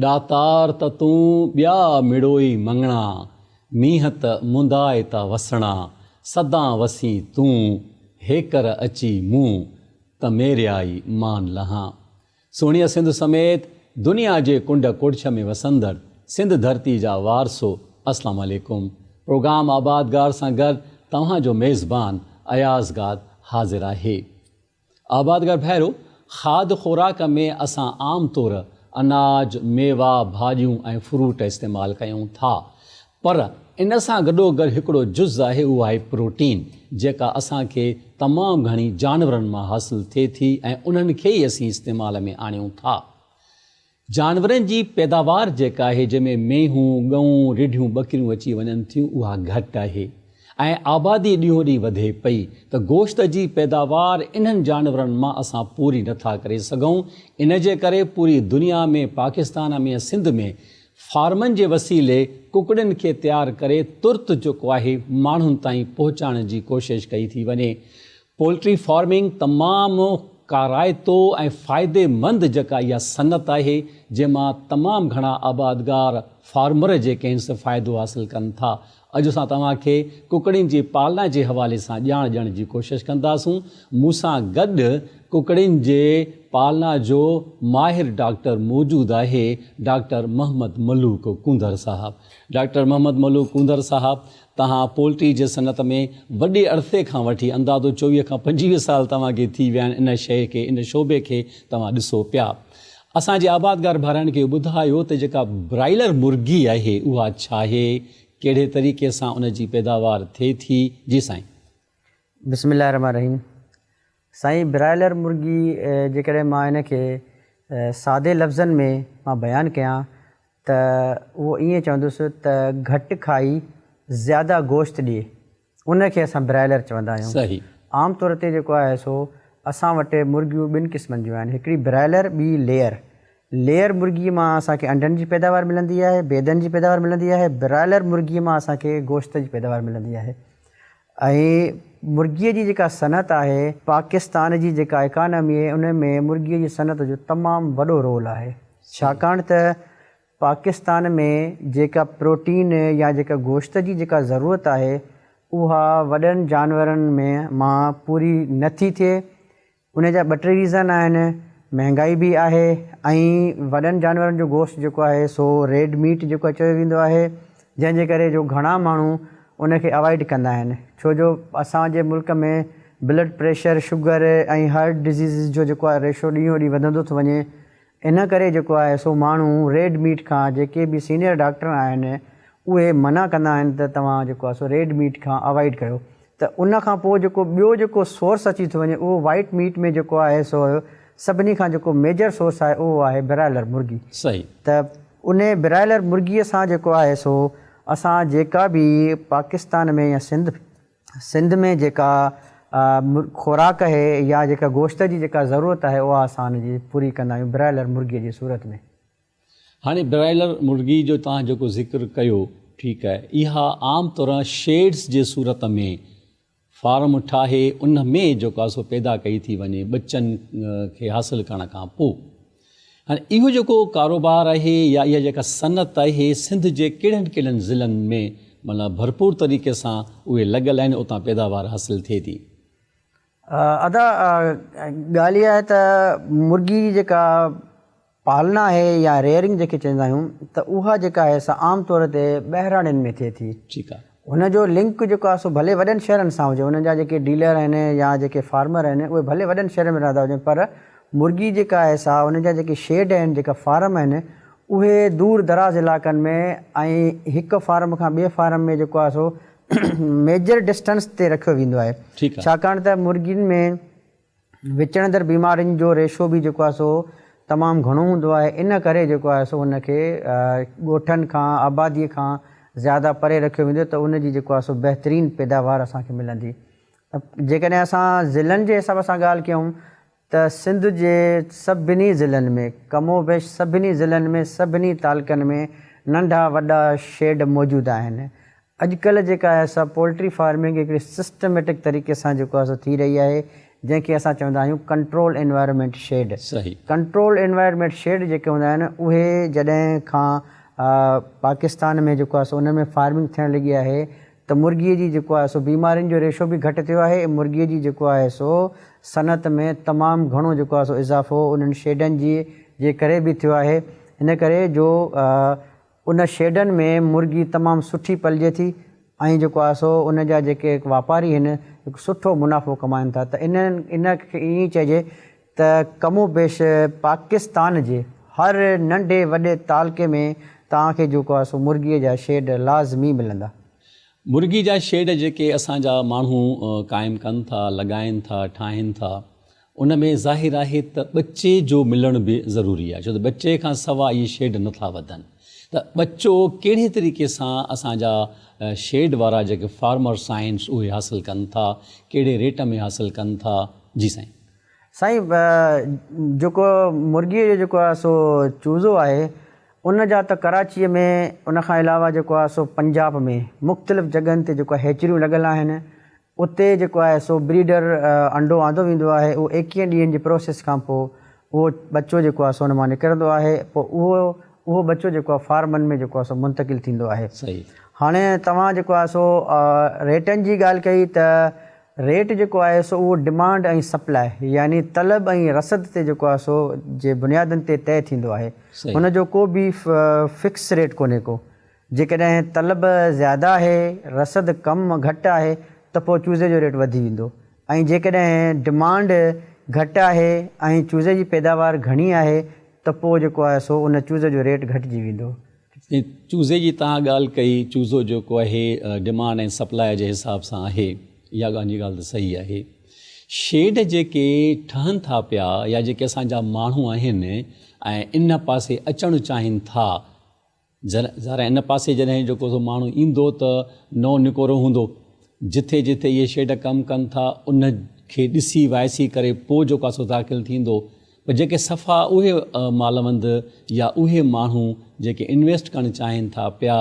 ڏاتار ته تون ٻيا مڙوئي مڱڻا، مينهن ته مندائتا وسڻا، سدا وسين تون، هيڪر اچي مون، ته ميريائي مان لهان. سهڻيء سنڌ سميت دنيا جي ڪنڊ ڪڙڇ ۾ وسندڙ سنڌ ڌرتي جا وارثو اسلام عليڪم پروگرام آبادگار سان گڏ توهان جو ميزبان اياز گاد حاضر آهي. آبادگار ڀائرو! کاڌ خوراڪ ۾ اسان عام طور اناج، ميوا، ڀاڄيون ۽ فروٽ استعمال ڪيون ٿا. پر ان سان گڏوگڏ هڪڙو جز آهي اهو آهي پروٽين جيڪا اسان کي تمام گهڻي جانورن مان حاصل ٿئي ٿي ۽ انهن کي ئي اسين استعمال ۾ آڻيون ٿا. جانورن جي پيداوار جيڪا آهي جنهن ۾ مينهون، ڳئون، رڍيون، ٻڪريون اچي وڃن ٿيون اها گهٽ آهي ۽ آبادي ڏينهون ڏينهن وڌي پئي ته گوشت جي پيداوار انهن جانورن مان اسان پوري نه ٿا ڪري سگهون ان جي ڪري پوري دنيا ۾ پاڪستان ۾ سنڌ ۾ فارمن جي وسيلي ڪڪڙين کي تيار ڪري ترت جيڪو آهي ماڻهن تائين پهچائڻ جي ڪوشش ڪئي ٿي وڃي پولٽري فارمنگ تمام ڪارائتو ۽ فائديمند جيڪا اها صنعت آهي جنهن مان تمام گهڻا آبادگار فارمر جيڪي آهن سي فائدو حاصل ڪن ٿا. اڄ اسان توهان کي ڪڪڙين جي پالنا جي حوالي سان ڄاڻ ڏيڻ جي ڪوشش ڪنداسون. مون سان گڏ ڪڪڙين جي پالنا جو ماهر ڊاڪٽر موجود آهي ڊاڪٽر محمد ملوڪ ڪونڌر صاحب. ڊاڪٽر محمد ملوڪ ڪونڌر صاحب توهان پولٽري جي صنعت ۾ وڏي عرصي کان وٺي اندازو 24 کان 25 سال توهان کي ٿي ويا آهن ان شيء کي ان شعبي کي توهان ڏسو پيا. اسان جي آبادگار ڀائرن کي ٻڌايو ته جيڪا برائلر مرغي آهي اها ڇاهي ڪهڙي طريقي سان ان جي پيداوار ٿئي ٿي جي سائين. بسم الله الرحمٰن الرحيم سائين برائلر مرغي جيڪڏهن مان ان کي سادي لفظن ۾ مان بيان ڪيان ته اهو ائين چوندس ته گهٽ کائي زياده گوشت ڏئي ان کي اسان برائلر چوندا آهيون. صحيح. عام طور تي جيڪو آهي سو اسان وٽ مرغيون ٻن قسمن جون آهن هڪڙي برائلر ٻي ليئر. ليئر مرغي مان اسان کي انڊن جي پيداوار ملندي آهي، بيدن جي پيداوار ملندي آهي، برائلر مرغي مان اسان کي گوشت جي پيداوار ملندي آهي ۽ مرغي جي جيڪا صنعت آهي پاڪستان جي جيڪا اڪانامي آهي ان ۾ مرغي جي صنعت جو تمام وڏو رول آهي. ڇاڪاڻ ته پاڪستان ۾ جيڪا پروٽين يا جيڪا گوشت جي جيڪا ضرورت آهي اها وڏن جانورن ۾ مان پوري نه ٿي ٿئي ان جا ٻه ٽي ريزن آهن مهنگائي به آهي ۽ وڏن جانورن جو گوشت جيڪو آهي سو ريڊ ميٽ جيڪو چيو ويندو آهي جنهن جي ڪري جو گهڻا ماڻهو ان کي اوائڊ ڪندا آهن ڇو جو اسان جي ملڪ ۾ blood pressure sugar ۽ heart diseases جو جيڪو آهي ريشو ڏينهون ڏينهن وڌندو ٿو وڃي ان ڪري جيڪو آهي سو ماڻهو ريڊ ميٽ کان جيڪي به سينئر ڊاڪٽر آهن اهي منع ڪندا آهن ته توهان جيڪو آهي سو ريڊ ميٽ کان اوائڊ ڪيو ته ان کان پوء جيڪو ٻيو جيڪو سورس اچي ٿو وڃي اهو وائيٽ ميٽ ۾ جيڪو آهي سو سڀني کان جيڪو ميجر سورس آهي اهو آهي برائلر مرغي صحيح. ته ان برائلر مرغي سان جيڪو آهي سو اسان جيڪا به پاڪستان ۾ يا سنڌ سنڌ ۾ جيڪا خوراڪ اهي يا جيڪا گوشت جي جيڪا ضرورت آهي اها اسان ان جي پوري ڪندا آهيون برائلر مرغي جي صورت ۾. هاڻي برائلر مرغي جو توهان جيڪو ذڪر ڪيو ٺيڪ آهي اها عام طرح شيڊس جي صورت ۾ فارم ٺاهي ان ۾ جيڪو آهي سو پيدا ڪئي ٿي وڃي ٻچن کي حاصل ڪرڻ کان پوء هاڻي اهو جيڪو ڪاروبار آهي يا اها جيڪا صنعت آهي سنڌ جي ڪهڙن ڪهڙن ضلعن ۾ معنيٰ ڀرپور طريقي سان اهي لڳل آهن اتان پيداوار حاصل ٿئي ٿي. ادا ڳالهه اها آهي ته مرغي جي جيڪا پالنا آهي يا ريئرنگ جنهن کي چوندا آهيون ته اها جيڪا آهي سا عام طور تي ٻهراڙين ۾ ٿئي ٿي. ٺيڪ آهي. هن جو لنڪ جيڪو آهي سو ڀلي وڏن شهرن سان هجي انهن جا جيڪي ڊيلر آهن يا جيڪي فارمر آهن اهي ڀلي وڏن شهرن ۾ رهندا هجن پر مرغي جيڪا آهي سا انهن جا جيڪي شيڊ آهن جيڪا فارم آهن اهي دور دراز علائقن ۾ ۽ هڪ فارم کان ٻئي فارم ۾ جيڪو آهي سو ميجر ڊسٽنس تي رکيو ويندو آهي ڇاڪاڻ ته مرغين ۾ وچڙندڙ بيمارين جو ريشو به جيڪو آهي سو تمام گهڻو هوندو آهي ان ڪري جيڪو آهي سو ان کي ڳوٺن کان آبادي کان زياده پري رکيو ويندو ته ان جي جيڪو آهي سو بهترين پيداوار اسان کي ملندي جيڪڏهن اسان ضلعن جي حساب سان ڳالهه ڪيون ته سنڌ جي سڀني ضلعن ۾ ڪم و بيش سڀني ضلعن ۾ سڀني تعلقن ۾ ننڍا وڏا شيڊ موجود آهن اڄڪلهه جيڪا آهي سا پولٽري فارمنگ هڪڙي سسٽميٽڪ طريقي سان جيڪو آهي سو ٿي رهي آهي. جنهن کي اسان چوندا آهيون ڪنٽرول انوائرمينٽ شيڊ. صحيح. ڪنٽرول انوائرمينٽ شيڊ جيڪي هوندا آهن اهي جڏهن کان پاڪستان ۾ جيڪو آهي سو انهن ۾ فارمنگ ٿيڻ لڳي آهي ته مرغي جي جيڪو آهي سو بيمارين جو ريشو به گهٽ ٿيو آهي ۽ مرغي جي جيڪو آهي سو صنعت ۾ تمام گهڻو جيڪو آهي سو اضافو انهن شيڊن جي جي ڪري به ٿيو آهي ان ڪري جو ان شيڊن ۾ مرغي تمام سٺي پلجي ٿي ۽ جيڪو آهي سو ان جا جيڪي واپاري آهن هڪ سٺو منافعو ڪمائن ٿا ته انهن ان کي ائين ئي چئجي ته ڪم و بيش پاڪستان جي هر ننڍي وڏي تعلقي ۾ توهان کي جيڪو آهي سو مرغي جا شيڊ لازمي ملندا. مرغي جا شيڊ جيڪي اسان جا ماڻهو قائم ڪن ٿا، لڳائين ٿا، ٺاهين ٿا، ان ۾ ظاهر آهي ته ٻچي جو ملڻ به ضروري آهي، ڇو ته ٻچي کان سوا اهي شيڊ نه ٿا وڌن ته ٻچو ڪهڙي طريقي سان اسان جا شيڊ وارا جيڪي فارمرس آهن اهي حاصل ڪن ٿا، ڪهڙي ريٽ ۾ حاصل ڪن ٿا؟ جي سائين. سائين جيڪو مرغيء جو جيڪو آهي سو چوزو آهي ان جا ته ڪراچيء ۾ ان کان علاوه جيڪو آهي سو پنجاب ۾ مختلف جڳهن تي جيڪو آهي هيچريون لڳل آهن اتي جيڪو آهي سو بريڊر انڊو آندو ويندو آهي اهو ايڪيهن ڏينهن جي پروسيس کان پوء اهو ٻچو جيڪو آهي سو ان مان نڪرندو آهي پوء اهو اهو ٻچو جيڪو آهي فارمن ۾ جيڪو آهي سو منتقل ٿيندو آهي هاڻي توهان جيڪو آهي سو ريٽن جي ڳالهه ڪئي ته ريٽ جيڪو آهي سو اهو ڊمانڊ ۽ سپلاء يعني طلب ۽ رسد تي جيڪو آهي سو جي بنيادن تي طئي ٿيندو آهي. هن جو ڪو به فڪس ريٽ ڪونهي ڪو. جيڪڏهن طلب زياده آهي رسد ڪم گهٽ آهي ته پوء چوزي جو ريٽ وڌي ويندو ۽ جيڪڏهن ڊمانڊ گهٽ آهي ۽ چوزي جي پيداوار گهڻي آهي ته پوء جيڪو آهي سو ان چوزي جو ريٽ گهٽجي ويندو. چوزي جي توهان ڳالهه ڪئي، چوزو جيڪو آهي ڊمانڊ ۽ سپلاء جي حساب سان آهي، اها ڳالهه جي ڳالهه ته صحيح آهي. شيڊ جيڪي ٺهن ٿا پيا يا جيڪي اسان جا ماڻهو آهن ۽ ان پاسي اچڻ چاهين ٿا، ظاهر آهي ان پاسي جڏهن جيڪو سو ماڻهو ايندو ته نئون نڪورو هوندو، جٿي جٿي اهي شيڊ ڪم ڪن ٿا ان کي ڏسي وائسي ڪري پوء جيڪو آهي سو داخل ٿيندو. پر جيڪي صفا اهي مالوند يا اهي ماڻهو جيڪي انويسٽ ڪرڻ چاهين ٿا پيا،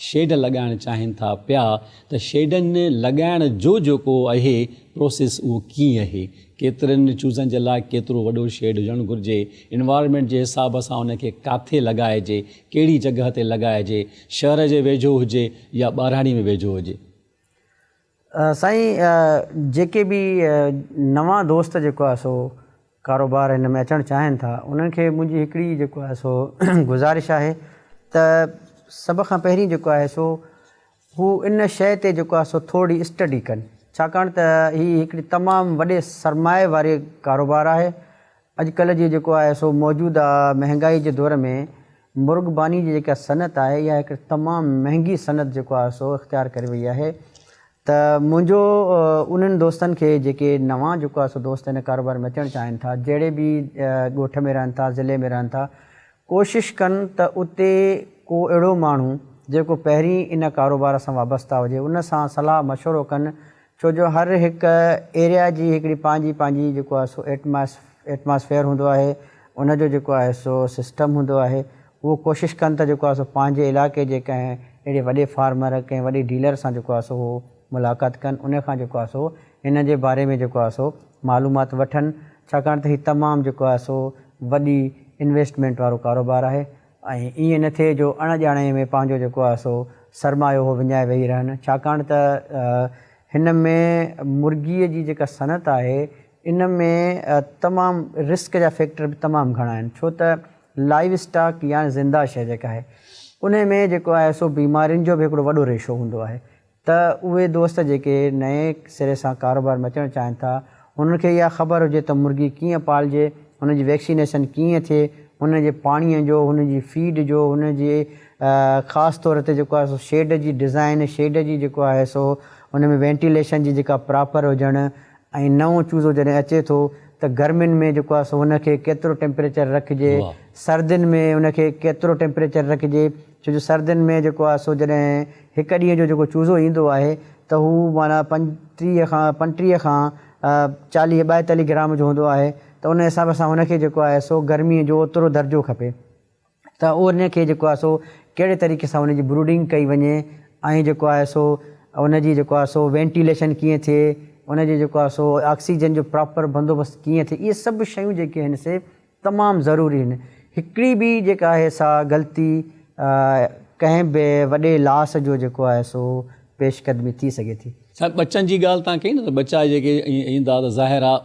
شيڊ لڳائڻ چاهين ٿا پيا ته شيڊن لڳائڻ جو جيڪو اهي پروسيس اهو ڪيئن اهي، ڪيترن چوزن جي لاء ڪيترو وڏو شيڊ هجڻ گهرجي، انوائرمينٽ جي حساب سان ان کي ڪاٿي لڳائجي، ڪهڙي جڳهه تي لڳائجي، شهر جي ويجهو هجي يا ٻهراڙي ۾ ويجهو هجي. سائين جيڪي به نوان دوست جيڪو آهي سو ڪاروبار هن ۾ اچڻ چاهين ٿا انهن کي منهنجي هڪڙي جيڪو آهي سو گذارش آهي ته سڀ کان پهرين جيڪو آهي سو هو ان شيء تي جيڪو آهي سو ٿورڙي اسٽڊي ڪن ڇاڪاڻ ته هي هڪڙي تمام وڏي سرمائي واري ڪاروبار آهي اڄڪلهه جي جيڪو آهي سو موجوده مهنگائي جي دور ۾ مرغباني جي جيڪا صنعت آهي اها هڪ تمام مهنگي صنعت جيڪو آهي سو اختيار ڪري وئي آهي ته منهنجو انهن دوستن کي جيڪي نوان جيڪو آهي سو دوست هن ڪاروبار ۾ اچڻ چاهين ٿا جهڙي به ڳوٺ ۾ رهن ٿا ضلعي ۾ رهن ٿا ڪوشش ڪن ته اتي ڪو اهڙو ماڻهو جيڪو پهرين ان ڪاروبار سان وابسته هجي ان سان صلاح مشورو ڪن ڇو جو هر هڪ ايريا جي هڪڙي پنهنجي پنهنجي جيڪو آهي سو ايٽماسفيئر هوندو آهي ان جو جيڪو آهي سو سسٽم هوندو آهي اهو ڪوشش ڪن ته جيڪو آهي سو پنهنجي علائقي جي ڪنهن اهڙي وڏي فارمر ڪنهن وڏي ڊيلر سان جيڪو آهي سو هو ملاقات ڪن ان کان جيڪو آهي سو هن جي باري ۾ جيڪو آهي سو معلومات وٺن ڇاڪاڻ ته هي تمام جيڪو آهي سو وڏي انويسٽمينٽ وارو ڪاروبار آهي ۽ ائين نه ٿئي جو اڻ ڄاڻائيء ۾ پنهنجو جيڪو آهي سو سرمايو هو وڃائي ويهي رهن، ڇاڪاڻ ته هن ۾ مرغيء جي جيڪا صنعت آهي، ان ۾ تمام رسڪ جا فيڪٽر به تمام گهڻا آهن، ڇو ته لائيو اسٽاڪ يا زنده شيء جيڪا آهي، انهي ۾ جيڪو آهي سو بيمارين جو به هڪڙو وڏو ريشو هوندو آهي، ته اهي دوست جيڪي نئين سري سان ڪاروبار ۾ اچڻ چاهين ٿا انهن کي اها خبر هجي ته مرغي ڪيئن پالجي، ان جي ويڪسينيشن ڪيئن ٿئي، ان جي پاڻيء جو، ان جي فيڊ جو، ان جي خاص طور تي جيڪو آهي سو شيڊ جي ڊزائين، شيڊ جي جيڪو آهي سو ان ۾ وينٽيليشن جي جيڪا پراپر هجڻ ۽ نئون چوزو جڏهن اچي ٿو ته گرمين ۾ جيڪو آهي سو ان کي ڪيترو ٽيمپريچر رکجي، سردين ۾ ان کي ڪيترو ٽيمپريچر رکجي، ڇو جو سردين ۾ جيڪو آهي سو جڏهن هڪ ڏينهن جو جيڪو چوزو ايندو آهي ته هو معنيٰ پنجٽيهه کان پنٽيهه کان چاليهه ٻائيتاليهه گرام جو هوندو آهي ته ان حساب سان هن کي جيڪو آهي سو گرميء جو اوترو درجو کپي ته ان کي جيڪو آهي سو ڪهڙي طريقي سان ان جي بروڊنگ ڪئي وڃي ۽ جيڪو آهي سو ان جي جيڪو آهي سو وينٽيليشن ڪيئن ٿئي ان جي جيڪو آهي سو آڪسيجن جو پراپر بندوبست ڪيئن ٿئي اهي سڀ شيون جيڪي آهن سي تمام ضروري آهن. هڪڙي به جيڪا آهي سا غلطي ڪنهن به وڏي لاس جو جيڪو آهي سو پيش قدمي ٿي سگهي ٿي. صاحب ٻچن جي ڳالهه تان ڪئي نه ته ٻچا جيڪي ايندا ته ظاهر آ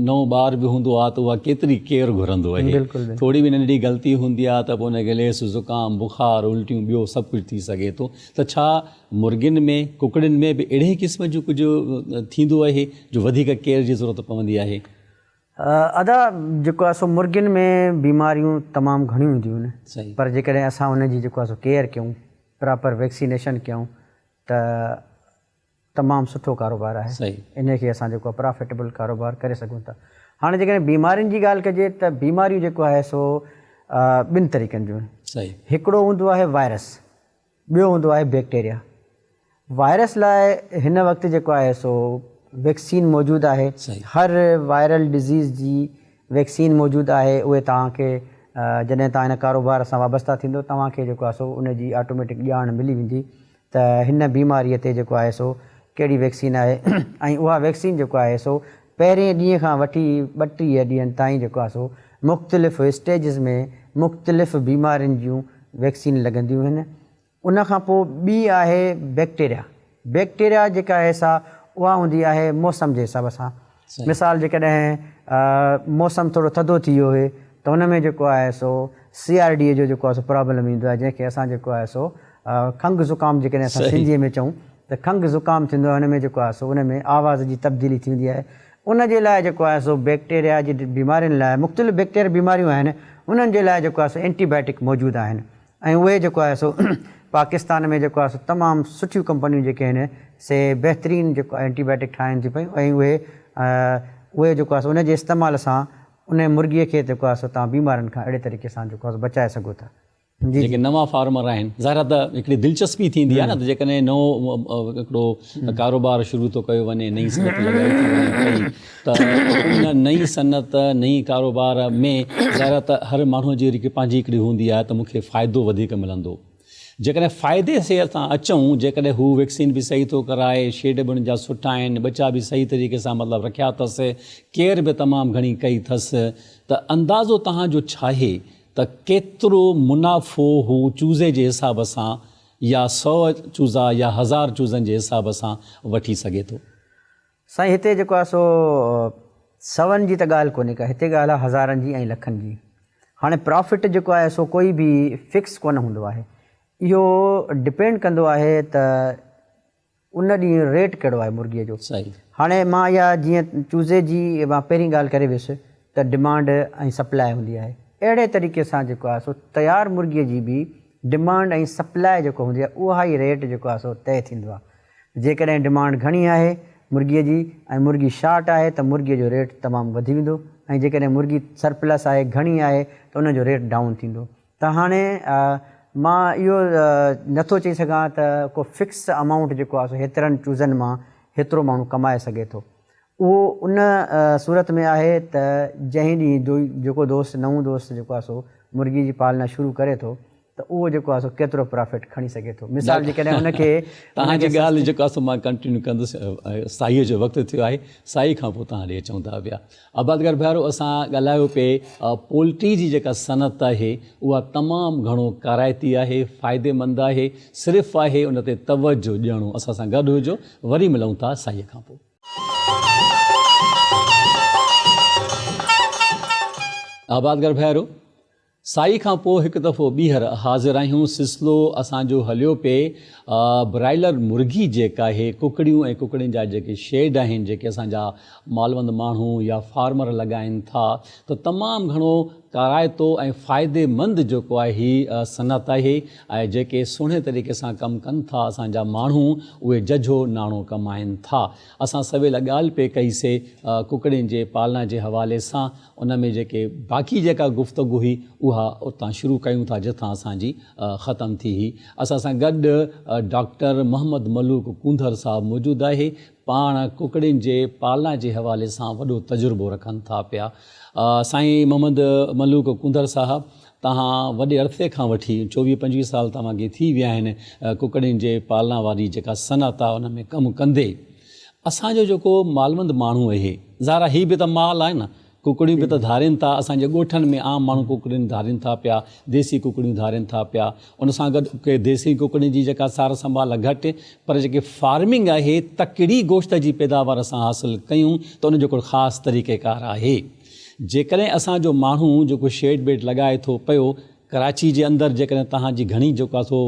نئون ٻار به هوندو آ ته اها ڪيتري ڪيئر گهرندو اهي ٿوري به ننڍڙي غلطي هوندي آ ته پوء ان کي ليس زڪام بخار الٽيون ٻيو سڀ ڪجهه ٿي سگهي ٿو ته ڇا مرغين ۾ ڪڪڙين ۾ به اهڙي قسم جو ڪجهه ٿيندو اهي جو وڌيڪ ڪيئر جي ضرورت پوندي آهي. ادا جيڪو آ سو مرغين ۾ بيماريون تمام گهڻيون اينديون آهن پر جيڪڏهن اسان ان جي جيڪو آ سو ڪيئر ڪيون پراپر ويڪسينيشن ڪيون ته تمام سٺو ڪاروبار آهي انهي کي اسان جيڪو آهي پرافيٽبل ڪاروبار ڪري سگهون ٿا هاڻي جيڪڏهن بيمارين جي ڳالهه ڪجي ته بيماريون جيڪو آهي سو ٻن طريقن جون آهن هڪڙو هوندو آهي وائرس ٻيو هوندو آهي بيڪٽيريا وائرس لاء هن وقت جيڪو آهي سو ويڪسين موجود آهي هر وائرل ڊزيز جي ويڪسين موجود آهي اهي توهان کي جڏهن توهان هن ڪاروبار سان وابسته ٿيندو توهان کي جيڪو آهي سو ان جي آٽوميٽڪ ڄاڻ ملي ويندي ته هن بيماريء تي جيڪو آهي سو ڪهڙي ويڪسين آهي ۽ اها ويڪسين جيڪو آهي سو پهرين ڏينهن کان وٺي 32 ڏينهن تائين جيڪو آهي سو مختلف اسٽيجز ۾ مختلف بيمارين جون ويڪسين لڳنديون آهن. ان کان پوء ٻي آهي بيڪٽيريا. بيڪٽيريا جيڪا آهي سا اها هوندي آهي موسم جي حساب سان. مثال جيڪڏهن موسم ٿورو ٿڌو ٿي ويو اهي ته ان ۾ جيڪو آهي سو سي آر ڊي جو جيڪو آهي سو پرابلم ايندو آهي جنهن کي اسان جيڪو آهي سو کنگهه زڪام جيڪڏهن اسان سنڌيء ۾ چئون ته کنگهه زڪام ٿيندو آهي ان ۾ جيڪو آهي سو ان ۾ آواز جي تبديلي ٿي ويندي آهي ان جي لاء جيڪو آهي سو بيڪٽيريا جي بيمارين لاء مختلف بيڪٽيريا بيماريون آهن انهن جي لاء جيڪو آهي سو اينٽي بائيوٽڪ موجود آهن ۽ اهي جيڪو آهي سو پاڪستان ۾ جيڪو آهي سو تمام سٺيون ڪمپنيون جيڪي آهن سي بهترين جيڪو اينٽي بائيوٽڪ ٺاهين ٿيون پيون ۽ اهي اهي جيڪو آهي سو ان جي استعمال سان ان مرغي کي جيڪو آهي سو توهان بيمارين کان اهڙي طريقي سان جيڪو آهي سو بچائي سگهو ٿا. جي جيڪي نوان فارمر آهن ظاهر آهي ته هڪڙي دلچسپي ٿيندي آهي نه ته جيڪڏهن نئون هڪڙو ڪاروبار شروع ٿو ڪيو وڃي نئين صنعت لڳائي ٿي وڃي پئي ته ان نئين صنعت، نئين ڪاروبار ۾ ظاهر آهي ته هر ماڻهوء جي هڪ پنهنجي هڪڙي هوندي آهي ته مون کي فائدو وڌيڪ ملندو. جيڪڏهن فائدي سي اسان اچون، جيڪڏهن هو ويڪسين به صحيح ٿو ڪرائي، شيڊ به ان جا سٺا آهن، ٻچا به صحيح طريقي سان مطلب رکيا اٿس، ڪيئر به تمام گهڻي ڪئي اٿس ته اندازو توهان جو ڇاهي ته ڪيترو منافعو هو چوزي جي حساب سان يا سئو چوزا يا هزار چوزن جي حساب سان وٺي سگهي ٿو؟ سائين هتي جيڪو آهي سو سون جي ته ڳالهه ڪونهي ڪا هتي ڳالهه آهي هزارن جي ۽ لکن جي. هاڻي پرافٽ جيڪو آهي سو ڪوئي به فڪس ڪونه هوندو آهي. اهو ڊپينڊ ڪندو آهي ته ان ڏينهن ريٽ ڪهڙو آهي مرغي جو. هاڻي مان اها جيئن چوزي جي مان پهرين ڳالهه ڪري ويس ته ڊمانڊ ۽ سپلاء هوندي آهي. اهڙي طريقي سان جيڪو آهي سو تيار مرغي جي به ڊمانڊ ۽ سپلاء جيڪو هوندي آهي اها ئي ريٽ جيڪو آهي سو طئي ٿيندو آهي. جيڪڏهن ڊمانڊ گهڻي آهي مرغيء جي ۽ مرغي شارٽ آهي ته مرغيء جو ريٽ تمام وڌي ويندو ۽ جيڪڏهن مرغي سرپلس آهي گهڻي آهي ته ان جو ريٽ ڊائون ٿيندو ته هاڻي مان اهو نٿو چئي سگهان ته ڪو فڪس امائونٽ جيڪو آهي سو هيترن چوزن مان هيترو ماڻهو ڪمائي سگهي ٿو اهو ان صورت ۾ آهي ته جنهن ڏينهن جيڪو دوست نئون دوست جيڪو آهي سو مرغي جي پالنا شروع ڪري ٿو ته اهو جيڪو آهي سو ڪيترو پرافٽ کڻي سگهي ٿو. مثال جيڪڏهن ان کي توهان جي ڳالهه جيڪو آهي سو مان ڪنٽينيو ڪندس سائيء جو وقت ٿيو آهي سائي کان پوء توهان ڏي اچون ٿا پيا آبادگار ڀائرو اسان ڳالهايو پئي پولٽري جي جيڪا صنعت آهي اها تمام گهڻو ڪارائتي آهي فائديمند آهي صرف آهي ان تي توجه ڏيڻو اسان سان گڏ هجو وري ملون ٿا سائيء کان پوء. آبادگار ڀائرو سائي کان پوء هڪ دفعو ٻيهر حاضر آهيون سلسلو اسان جو هليو پئي برائلر مرغي جيڪا آهي ڪڪڙيون ۽ ڪڪڙين جا جيڪي شيڊ آهن جيڪي اسان جا مالوند ماڻهو يا فارمر لڳائين ٿا ته تمام گهڻو ڪارائتو ۽ فائدي مند جيڪو آهي هي صنعت آهي ۽ جيڪي سهڻي طريقي سان ڪم ڪن ٿا اسان جا ماڻهو اهي ججهو ناڻو ڪمائين ٿا اسان سويل ڳالهه پئي ڪئي سي ڪڪڙين جي پالنا جي حوالي سان ان ۾ جيڪي باقي جيڪا گفتگو هئي اها اتان شروع ڪيون ٿا جتان اسان جي ختم ٿي هئي. اسان سان گڏ ڊاڪٽر محمد ملوڪ ڪونڌر صاحب موجود آهي. پاڻ ڪڪڙين جي پالنا جي حوالي سان وڏو تجربو رکن ٿا پيا. سائين محمد ملوڪ ڪونڌر صاحب توهان وڏي عرصي کان وٺي چوويهه پنجويهه سال توهان کي ٿي ويا آهن ڪڪڙين جي پالنا واري جيڪا صنعت آهي ان ۾ ڪم ڪندي. اسان جو جيڪو مالوند ماڻهو اهي، ظاهر آهي هي به ته مال آهي نه، ڪڪڙيون به ته ڌارين ٿا، اسان جي ڳوٺن ۾ عام ماڻهو ڪڪڙين ڌارين ٿا پيا، ديسي ڪڪڙيون ڌارين ٿا پيا، ان سان گڏ ڪي ديسي ڪڪڙين جي جيڪا سار سنڀال گهٽ، پر جيڪي فارمنگ آهي تڪڙي گوشت جي پيداوار اسان حاصل ڪيون ته ان جو هڪڙو خاص طريقيڪار آهي. جيڪڏهن اسان جو ماڻهو جيڪو شيڊ بيڊ لڳائي ٿو پيو ڪراچي جي اندر جيڪڏهن توهان جي گهڻي جيڪو آهي سو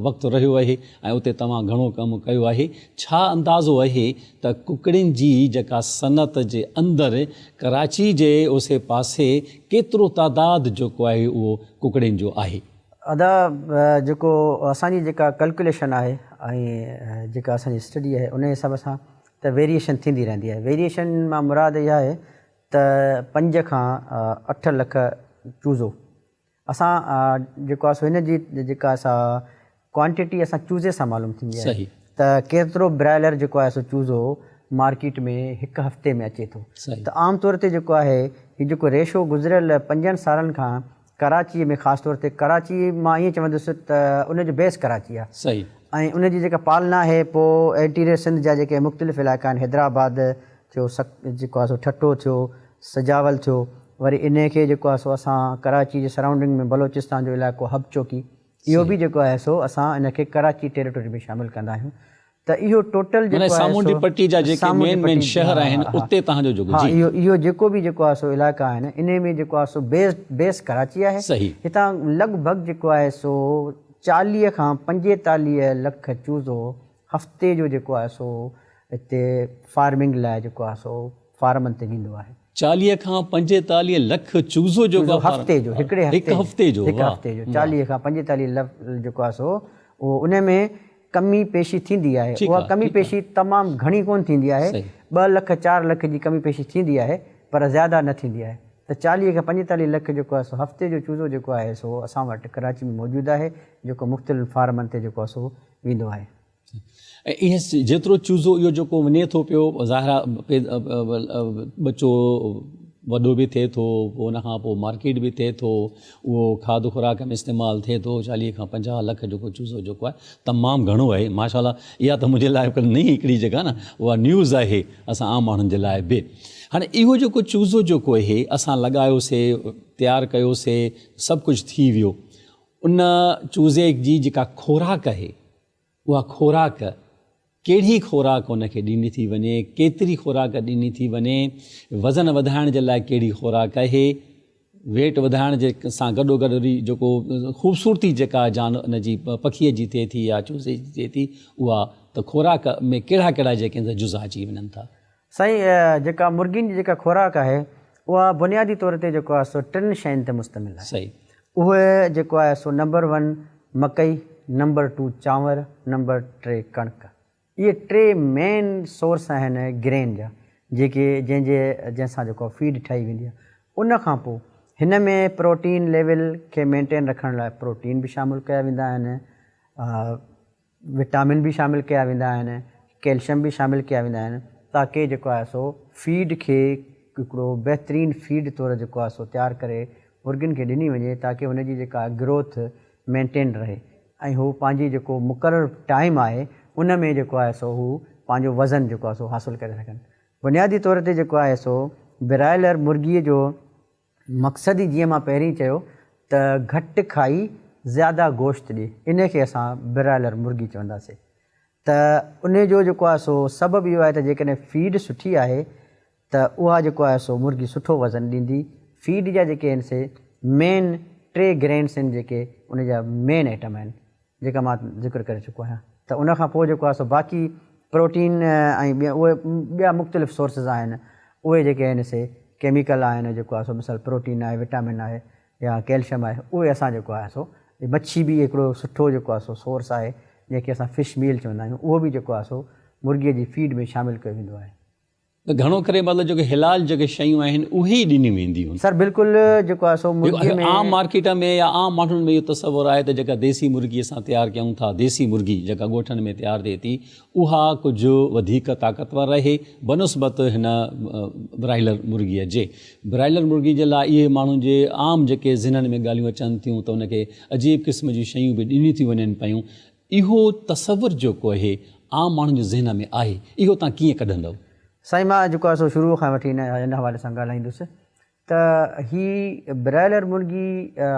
وقت رهيو آهي ۽ اتي توهان گهڻو ڪم ڪيو آهي ڇا اندازو آهي ته ڪڪڙين جي جيڪا صنعت جي اندر ڪراچي جي اوسي پاسي ڪيترو تعداد جيڪو آهي اهو ڪڪڙين جو آهي؟ ادا جيڪو اسان جي جيڪا ڪلڪوليشن آهي ۽ جيڪا اسان جي اسٽڊي آهي ان حساب سان ته ويريئيشن ٿيندي رهندي آهي ويريئيشن مان مراد اها آهي ته پنج کان اٺ لک چوزو اسان جيڪو آهي سو هن جي جيڪا سا ڪوانٽيٽي اسان چوزي سان معلوم ٿيندي آهي ته ڪيترو برائلر جيڪو آهي سو چوزو مارڪيٽ ۾ هڪ هفتي ۾ اچي ٿو ته عام طور تي جيڪو آهي هي جيڪو ريشو گذريل پنجن سالن کان ڪراچي ۾ خاص طور تي ڪراچي مان ائين چوندس ته ان جو بيس ڪراچي آهي صحيح ۽ ان جي جيڪا پالنا آهي پوء انٽيريئر سنڌ جا جيڪي مختلف علائقا آهن حيدرآباد ٿيو سڪ جيڪو آهي سو ٺٽو ٿيو سجاول ٿيو وري انهي کي جيڪو آهي سو اسان ڪراچي جي سرائونڊنگ ۾ بلوچستان جو علائقو حب چوڪي اهو به جيڪو آهي سو اسان ان کي ڪراچي ٽيريٽوري ۾ شامل ڪندا آهيون ته اهو ٽوٽل جيڪو آهي سو سامونڊي پٽي جا جيڪي مين مين شهر آهن اتي تهان جو جيڪو جي اهو اهو جيڪو به جيڪو آهي سو علائقا آهن انهي ۾ جيڪو آهي سو بيس بيس ڪراچي آهي صحيح هتان لڳ ڀڳ جيڪو آهي سو 40 کان 45 لک چوزو هفتي جو جيڪو آهي سو هتي فارمنگ لاء جيڪو آهي سو فارمن تي ويندو آهي. 40 کان 45 لک چوزو جيڪو آهي هفتي جو هڪڙي هفتي هڪ هفتي جو هڪ هفتي جو 40 کان 45 لک جيڪو آهي سو اهو انهي ۾ ڪمي پيشي ٿيندي آهي اها ڪمي پيشي تمام گهڻي ڪونه ٿيندي آهي ٻه لک چار لک جي ڪمي پيشي ٿيندي آهي پر زياده نه ٿيندي آهي ته 40 کان 45 لک جيڪو آهي سو هفتي جو چوزو جيڪو آهي سو اسان وٽ ڪراچي ۾ موجود آهي جيڪو مختلف فارمن تي جيڪو آهي سو ويندو آهي. ۽ اهي جيترو چوزو اهو جيڪو وڃي ٿو پيو ظاهر آهي ٻچو وڏو به ٿئي ٿو پوء ان کان پوء مارڪيٽ به ٿئي ٿو اهو کاڌ خوراڪ ۾ استعمال ٿئي ٿو 40 کان 50 لک جيڪو چوزو جيڪو آهي تمام گهڻو آهي ماشاء الله اها ته منهنجي لاء هڪ نئين هڪڙي جيڪا نه اها نيوز آهي اسان عام ماڻهن جي لاء به هاڻي اهو جيڪو چوزو جيڪو آهي اسان لڳايوسي تيار ڪيوسي سڀ ڪجهه ٿي ويو ان چوزي جي جيڪا خوراڪ آهي اها خوراڪ ڪهڙي خوراڪ ان کي ڏني ٿي وڃي، ڪيتري خوراڪ ڏني ٿي وڃي، وزن وڌائڻ جي لاء ڪهڙي خوراڪ آهي، ويٽ وڌائڻ جي سان گڏو گڏ وري جيڪو خوبصورتي جيڪا جان ان جي پکيء جي ٿئي ٿي يا چوزي جي ٿئي ٿي اها ته خوراڪ ۾ ڪهڙا ڪهڙا جيڪي آهن جزا اچي وڃن ٿا. سائين جيڪا مرغين جي جيڪا خوراڪ آهي اها بنيادي طور تي جيڪو آهي سو ٽن شين تي مشتمل آهي. صحيح. اهي جيڪو آهي سو نمبر ون مڪئي، نمبر ٽو چانور، نمبر ٽي ڪڻڪ. اهي ٽي مين سورس آهن گرين جا جيڪي جنهن جي جنهن سان جيڪو آهي فيڊ ٺاهي ويندي آهي. ان کان پوء هن ۾ پروٽين ليول کي مينٽين رکڻ لاء پروٽين به شامل ڪيا ويندا آهن. وٽامن به شامل ڪيا ويندا آهن، ڪيلشم به شامل ڪيا ويندا آهن تاڪه جيڪو آهي سو فيڊ کي هڪڙو بهترين فيڊ طور جيڪو آهي سو تيار ڪري مرغين کي ڏني وڃي تاڪه هن جي جيڪا گروٿ مينٽين رهي ۽ هو پنهنجي جيڪو مقرر ٽائيم آهي ان ۾ جيڪو آهي سو هو پنهنجو وزن جيڪو آهي سو حاصل ڪري سگهن. بنيادي طور تي جيڪو آهي سو برائلر مرغي جو مقصد ئي جيئن مان پهرين چيو ته گهٽ کائي زياده گوشت ڏي انهي کي اسان برائلر مرغي چونداسي ته انهي جو جيڪو آهي سو سبب اهو آهي ته جيڪڏهن فيڊ سٺي آهي ته اها جيڪو آهي سو مرغي سٺو وزن ڏيندي فيڊ جا جيڪي آهن سي مين ٽي گرينس آهن جيڪي ان جا مين آئٽم آهن جيڪا مان ذڪر ڪري چڪو آهيان ته ان کان پوء جيڪو آهي سو باقي پروٽين ۽ ٻيا اهي ٻيا مختلف سورسز آهن اهي جيڪي آهن سي ڪيميڪل آهن جيڪو آهي سو مثال پروٽين آهي وٽامن آهي يا ڪيلشم آهي اهي اسان جيڪو آهي سو مڇي به هڪڙو سٺو جيڪو آهي سو سورس آهي جنهن کي اسان فش ميل چوندا آهيون اهو به جيڪو آهي سو مرغي جي فيڊ ۾ شامل ڪيو ويندو آهي. ته گهڻو ڪري مطلب جيڪي حلال جيڪي شيون آهن اهي ئي ڏنيون وينديون. سر بلڪل جيڪو آهي سو مرغي ۾. عام مارڪيٽ ۾ يا عام ماڻهن ۾ اهو تصور آهي ته جيڪا ديسي مرغي اسان تيار ڪيون ٿا ديسي مرغي جيڪا ڳوٺن ۾ تيار ٿئي ٿي اها ڪجهه وڌيڪ طاقتور آهي بنسبت هن برائلر مرغي جي. برائلر مرغي جي لاء اهي ماڻهن جي عام جيڪي ذهنن ۾ ڳالهيون اچن ٿيون ته ان کي عجيب قسم جون شيون به ڏنيون ٿيون وڃن پيون اهو تصور جيڪو اهي عام ماڻهن جي ذهن ۾ آهي، اهو توهان ڪيئن ڪڍندؤ؟ سائين مان جيڪو آهي سو شروع کان وٺي ان حوالي سان ڳالهائيندس ته هي برائلر مرغي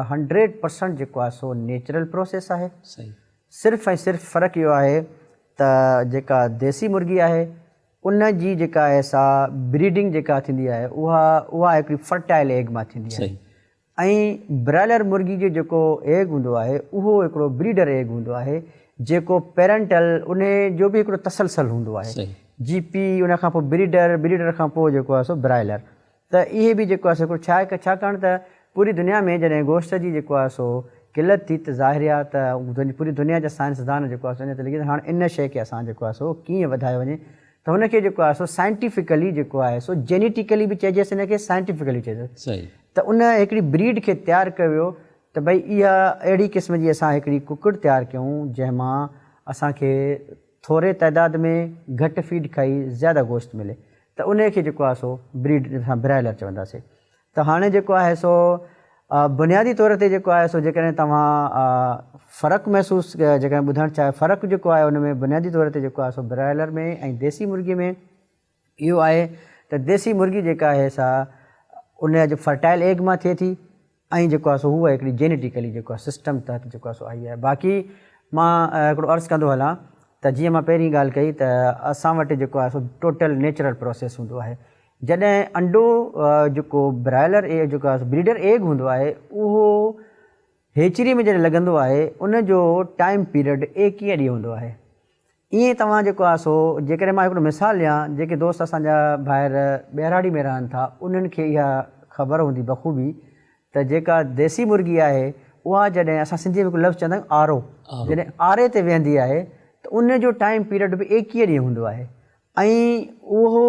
هنڊريڊ پرسنٽ جيڪو آهي سو نيچرل پروسيس آهي. صرف ۽ صرف فرق اهو آهي ته جيڪا ديسي مرغي آهي ان جي جيڪا آهي سا بريڊنگ جيڪا ٿيندي آهي اها اها هڪڙي فرٽائل ايگ مان ٿيندي آهي ۽ برائلر مرغي جو جيڪو ايگ هوندو آهي اهو هڪڙو بريڊر ايگ هوندو آهي جيڪو پيرنٽل ان جو به هڪڙو تسلسل هوندو آهي جي پي ان کان پوء بريڊر بريڊر کان پوء جيڪو آهي سو برائلر ته اهي به جيڪو آهي سو هڪڙو ڇا آهي ڇاڪاڻ ته پوري دنيا ۾ جڏهن گوشت جي جيڪو آهي سو قلت ٿي ته ظاهر آهي ته پوري دنيا جا سائنسدان جيڪو آهي سو ان تي لڳي ته هاڻ ان شيء کي اسان جيڪو آهي سو ڪيئن وڌايو وڃي ته هن کي جيڪو آهي سو سائنٽيفڪلي جيڪو آهي سو جينيٽيڪلي به چئجيس ان کي سائنٽيفڪلي چئجيس ته ان هڪڙي بريڊ کي تيار ڪيو ويو ته ڀئي اها اهڙي قسم جي اسان هڪڙي ڪڪڙ تيار ڪيون جنهن مان اسان کي ٿوري تعداد ۾ گهٽ فيڊ کائي زياده گوشت ملي ته انهي کي جيڪو آهي سو بريڊ اسان برائلر چونداسين ته هاڻي جيڪو آهي سو بنيادي طور تي جيڪو آهي سو جيڪڏهن توهان فرق محسوس جيڪڏهن ٻڌڻ چاهيو فرق جيڪو آهي ان ۾ بنيادي طور تي جيڪو آهي سو برائلر ۾ ۽ ديسي مرغي ۾ اهو آهي ته ديسي مرغي جيڪا آهي سا ان جو فرٽائل ايگ مان ٿئي ٿي ۽ جيڪو آهي سو هوء هڪڙي جينيٽيڪلي جيڪو آهي سسٽم تحت جيڪو آهي سو آئي آهي باقي مان هڪڙو عرض ڪندو هلان ته جيئن مان پهرين ڳالهه ڪئي ته اسان وٽ جيڪو آهي سو ٽوٽل نيچرل پروسيس هوندو آهي جڏهن انڊو جيڪو برائلر ايگ جيڪو آهي بريڊر ايگ هوندو آهي اهو هيچري ۾ جڏهن لڳندو آهي ان جو ٽائيم پيريڊ ايڪيهه ڏينهن هوندو آهي ائين توهان جيڪو آهي سو جيڪڏهن مان هڪڙو مثال ڏيان جيڪي دوست اسان جا ڀائر ٻهراڙي ۾ رهن ٿا انهن کي اها خبر هوندي بخوبي ته جيڪا ديسي مرغي آهي اها جڏهن اسان سنڌي ۾ هڪڙو لفظ چوندا آهيون آرو جڏهن آري تي ويهندي آهي ته ان جو ٽائيم پيريڊ به ايڪيهه ڏينهن هوندو آهي ۽ اهو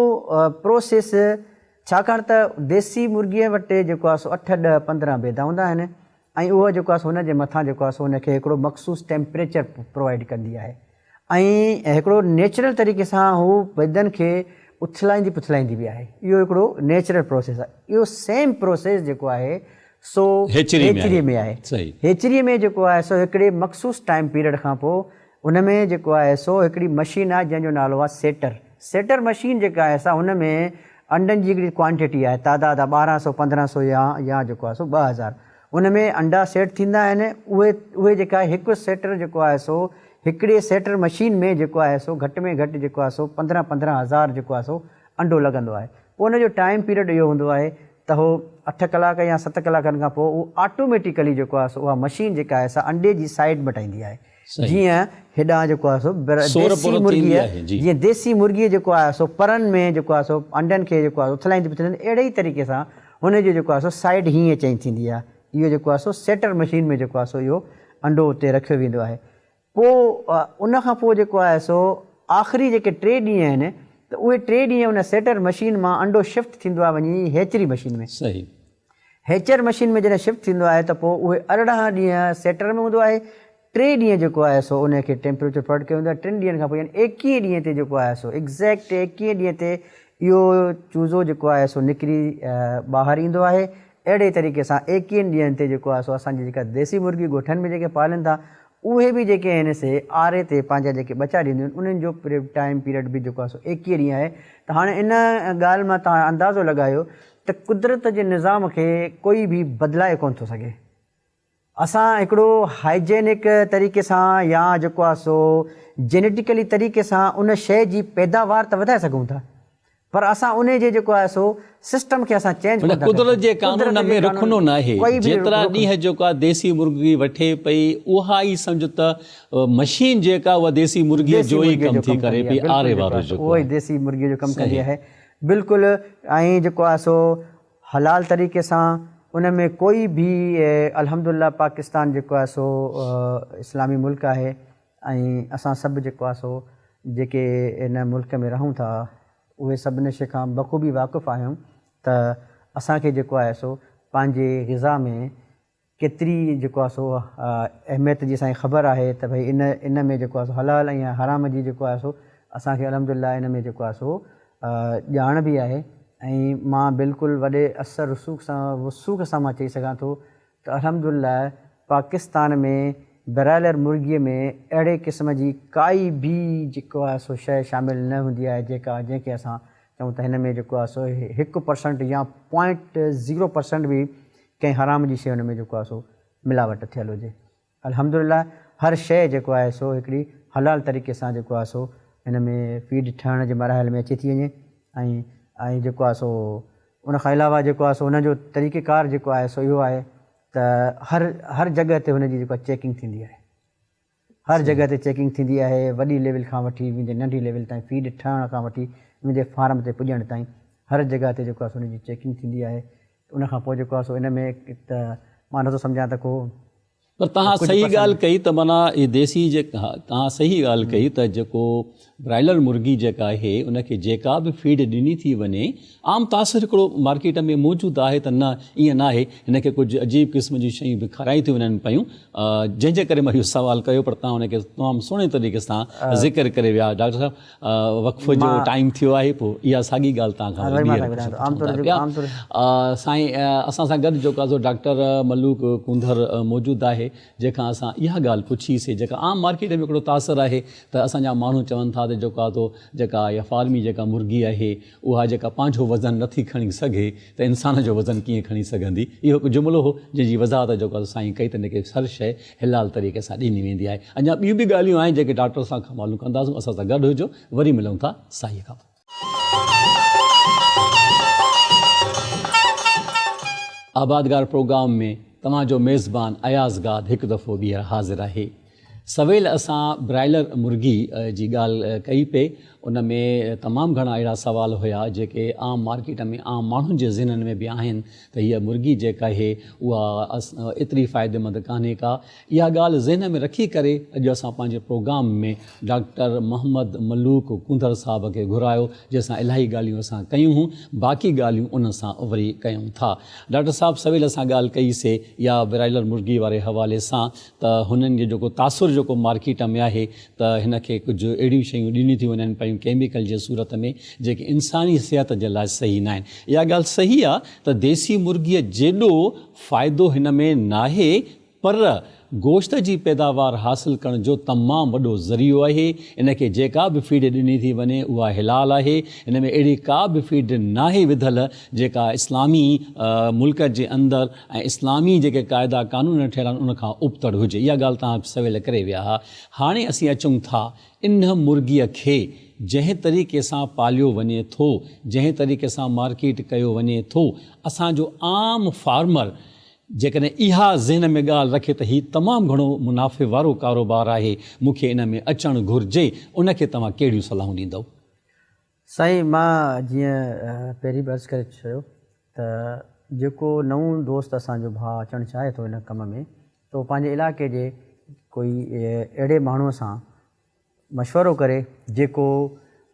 پروسيس ڇاڪاڻ ته ديسي مرغي وٽ جيڪو آهي سو اٺ ڏهه 15 بيدا هوندا آهن ۽ اهو جيڪو آهي سو هن جي مٿان جيڪو آهي سو ان کي هڪڙو مخصوص ٽيمپريچر پرووائيڊ ڪندي آهي ۽ هڪڙو نيچرل طريقي سان هو بيدن کي اٿلائيندي پٿلائيندي به آهي اهو هڪڙو نيچرل پروسيس آهي اهو سيم پروسيس جيڪو آهي سو هيچري ۾ آهي هيچري ۾ جيڪو آهي سو هڪڙي مخصوص ٽائيم پيريڊ کان پوء ان ۾ جيڪو آهي سو هڪڙي مشين آهي جنهن جو نالو آهي سيٽر. سيٽر مشين جيڪا آهي سا ان ۾ انڊن جي هڪڙي ڪوانٽيٽي آهي تعداد آهي 12 سو 15 سو يا يا جيڪو آهي سو 2000 ان ۾ انڊا سيٽ ٿيندا آهن اهي اهي جيڪا آهي هڪ سيٽر جيڪو آهي سو هڪڙي سيٽر مشين ۾ جيڪو آهي سو گهٽ ۾ گهٽ جيڪو آهي سو 15 15 هزار جيڪو آهي سو انڊو لڳندو آهي پوء ان جو ٽائيم پيريڊ اهو هوندو آهي ته هو اٺ ڪلاڪ يا ست ڪلاڪن کان پوء اهو آٽوميٽيڪلي جيڪو آهي سو اها مشين جيڪا آهي سا انڊي جي سائيڊ مٽائيندي آهي جيئن هيڏانهن جيڪو آهي سو ديسي مرغيء جيئن ديسي مرغيء جيڪو آهي سو پرن ۾ جيڪو آهي سو انڊن کي جيڪو آهي اٿلائيندي پٿلائيندي اهڙي ئي طريقي سان هن جو جيڪو آهي سو سائيڊ هيئن چينج ٿيندي آهي اهو جيڪو آهي سو سيٽر مشين ۾ جيڪو آهي سو اهو انڊو اتي رکيو ويندو آهي پوء ان کان پوء جيڪو آهي سو آخري جيڪي ٽي ڏينهن آهن ته اهي ٽي ڏينهن ان سيٽر مشين مان انڊو شفٽ ٿيندو آهي وڃي هيچري مشين ۾. صحيح. هيچر مشين ۾ جڏهن شفٽ ٿيندو آهي ته پوء اهي 18 ڏينهن سيٽر ۾ هوندو آهي، ٽي ڏينهن جيڪو آهي سو انهي کي ٽيمپريچر پرووائڊ ڪيو ويندو آهي، ٽن ڏينهن کان پوء يعني ايڪيهين ڏينهن تي جيڪو آهي سو ايگزيڪٽ ايڪيهين ڏينهن تي اهو چوزو جيڪو آهي سو نڪري ٻاهر ايندو آهي، اهڙي طريقي سان ايڪيهن ڏينهن تي جيڪو آهي سو اسان جي جيڪا ديسي مرغي ڳوٺن ۾ جيڪي پالين ٿا اهي به جيڪي آهن سي آري تي پنهنجا جيڪي ٻچا ڏينديون آهن انهن جو ٽائيم پيريڊ به جيڪو آهي سو ايڪيهه ڏينهن آهي ته هاڻي ان ڳالهه مان توهان اندازو لڳايو ته قدرت جي نظام کي ڪوئي به بدلائي ڪونه ٿو سگهي. اسان هڪڙو هائيجينڪ طريقي سان يا جيڪو آهي سو جينيٽيڪلي طريقي سان ان شيء جي پيداوار ته وڌائي سگهون ٿا پر اسان انهي جي جيڪو آهي سو سسٽم کي اسان چينج ڪونه ٿا ڪري قدرت جي قانون ۾ رخنو ناهي. جيترا ڏينهن جيڪو آهي ديسي مرغي وٺي پئي اها ئي سمجهه ته مشين جيڪا اها ديسي مرغي جو ئي ڪم ٿي ڪري پئي آري وارو جيڪو اهو ئي ديسي مرغي جو ڪم ڪندي آهي. بلڪل ۽ جيڪو آهي سو حلال طريقي سان ان ۾ ڪوئي به الحمدلله پاڪستان جيڪو آهي سو اسلامي ملڪ آهي ۽ اسان سڀ جيڪو آهي سو جيڪي ان ملڪ ۾ رهون ٿا اهي سڀ ان شي کان بخوبي واقف آهيون ته اسان کي جيڪو آهي سو پنهنجي غذا ۾ ڪيتري جيڪو آهي سو اهميت جي اسان کي خبر آهي ته ڀئي ان ان ۾ جيڪو آهي سو حلال ۽ حرام جي جيڪو آهي سو اسان کي الحمد لله ان ۾ جيڪو آهي سو ڄاڻ به آهي ۽ مان بلڪل وڏي اثر رسوخ سان وثوق سان مان چئي سگهان ٿو ته الحمد لله پاڪستان ۾ برائلر مرغيء ۾ اهڙي قسم جي ڪائي به جيڪو آهي سو شيء شامل نه هوندي آهي جيڪا جنهن کي اسان چئون ته هن ۾ جيڪو آهي سو 1% يا پوائنٽ 0% به ڪنهن حرام جي شيء هن ۾ جيڪو آهي سو ملاوٽ ٿيل هجي. الحمدلله هر شيء جيڪو آهي سو هڪڙي حلال طريقي سان جيڪو آهي سو هن ۾ فيڊ ٺهڻ جي مراحل ۾ اچي ٿي وڃي ۽ ۽ جيڪو آهي سو ان کان علاوه جيڪو آهي سو ان جو طريقيڪار جيڪو آهي سو اهو آهي ته هر هر جڳهه تي هن جي جيڪو آهي چيڪنگ ٿيندي آهي. هر جڳهه تي چيڪنگ ٿيندي آهي وڏي ليول کان وٺي ويندي ننڍي ليول تائين فيڊ ٺهڻ کان وٺي ويندي فارم تي پڄڻ تائين هر جڳهه تي جيڪو آهي سو ان جي چيڪنگ ٿيندي آهي ان کان پوء جيڪو آهي سو ان ۾ ته مان نٿو سمجهان ته ڪو پر توهان صحيح ڳالهه ڪئي ته معنيٰ هي ديسي جيڪا توهان صحيح ڳالهه ڪئي ته جيڪو برائلر مرغي جيڪا آهي ان کي جيڪا به فيڊ ڏني ٿي وڃي عام تاثر هڪڙو مارڪيٽ ۾ موجود آهي ته نه ائين ناهي هن کي ڪجهه عجيب قسم جون شيون به کارائي ٿيون وڃن پيون جنهن جي ڪري مان اهو سوال ڪيو پر توهان ان کي تمام سهڻي طريقي سان ذڪر ڪري ويا ڊاڪٽر صاحب وقف جو ٽائيم ٿيو آهي پوء اها ساڳي ڳالهه توهان کان وري ٻيهر پڇون ٿا پيا. سائين اسان سان گڏ جيڪو آهي سو ڊاڪٽر ملوڪ ڪونڌر موجود آهي جنهن کان اسان اها ڳالهه پڇي سي جيڪا عام مارڪيٽ ۾ هڪڙو تاثر آهي ته اسان جا ماڻهو چون ٿا ته جيڪو آهي سو جيڪا اها فارمي جيڪا مرغي آهي اها جيڪا پنهنجو وزن نٿي کڻي سگهي ته انسان جو وزن ڪيئن کڻي سگهندي؟ اهو هڪ جملو هو جنهن جي وضاحت جيڪو آهي سائين ڪئي ته ان کي هر شيء حلال طريقي سان ڏني ويندي آهي. اڃا ٻيون به ڳالهيون آهن جيڪي ڊاڪٽر سان کان معلوم ڪنداسون. اسان سان گڏ هجو. وري ملون ٿا سائين کان پوء. آبادگار پروگرام ۾ توهان جو ميزبان اياز گاد هڪ دفعو ٻيهر حاضر آهي. سويل اسان برائلر مرغي جي ڳالهه ڪئي پئي ان ۾ تمام گهڻا اهڙا سوال هيا جيڪي عام مارڪيٽ ۾ عام ماڻهن جي ذهنن ۾ به آهن ته هيء مرغي جيڪا آهي اها ايتري فائديمند ڪانهي ڪا اها ڳالهه ذهن ۾ رکي ڪري اڄ اسان پنهنجي پروگرام ۾ ڊاڪٽر محمد ملوڪ ڪونڌر صاحب کي گهرايو جنهن سان الاهي ڳالهيون اسان ڪيون هون باقي ڳالهيون ان سان وري ڪيون ٿا ڊاڪٽر صاحب سويل اسان ڳالهه ڪئي سي يا برائلر مرغي واري حوالي سان ته هنن جو جيڪو تاثر جيڪو مارڪيٽ ۾ آهي ته هن کي ڪجهه اهڙيون شيون ڏنيون ٿيون وڃن پيون ڪيميڪل جي صورت ۾ جيڪي انساني صحت جي لاء صحيح ناهن. اها ڳالهه صحيح آهي ته ديسي مرغيء جيڏو فائدو هن ۾ ناهي پر گوشت جي پيداوار حاصل ڪرڻ جو تمام وڏو ذريعو آهي. ان کي جيڪا به فيڊ ڏني ٿي وڃي اها حلال آهي. هن ۾ اهڙي ڪا به فيڊ ناهي وڌل جيڪا اسلامي ملڪ جي اندر ۽ اسلامي جيڪي قاعدا قانون ٺهيل آهن ان کان ابتڙ هجي. اها ڳالهه توهان به سويل ڪري ويا ها. هاڻي اسين اچون ٿا ان مرغيء کي جنهن طريقي سان پاليو وڃي ٿو، جنهن طريقي سان مارڪيٽ ڪيو وڃي ٿو، اسان جو عام فارمر جيڪڏهن اها ذهن ۾ ڳالهه رکي ته هي تمام گهڻو منافعي وارو ڪاروبار آهي، مون کي ان ۾ اچڻ گهرجي، ان کي توهان ڪهڙيون صلاحون ڏيندؤ؟ سائين مان جيئن پهرين به عرض ڪري ڇڏيو ته جيڪو نئون دوست اسان جو ڀاء اچڻ چاهي ٿو ان ڪم ۾ ته هو پنهنجي علائقي جي ڪوئي اهڙي ماڻهوء سان مشورو ڪري جيڪو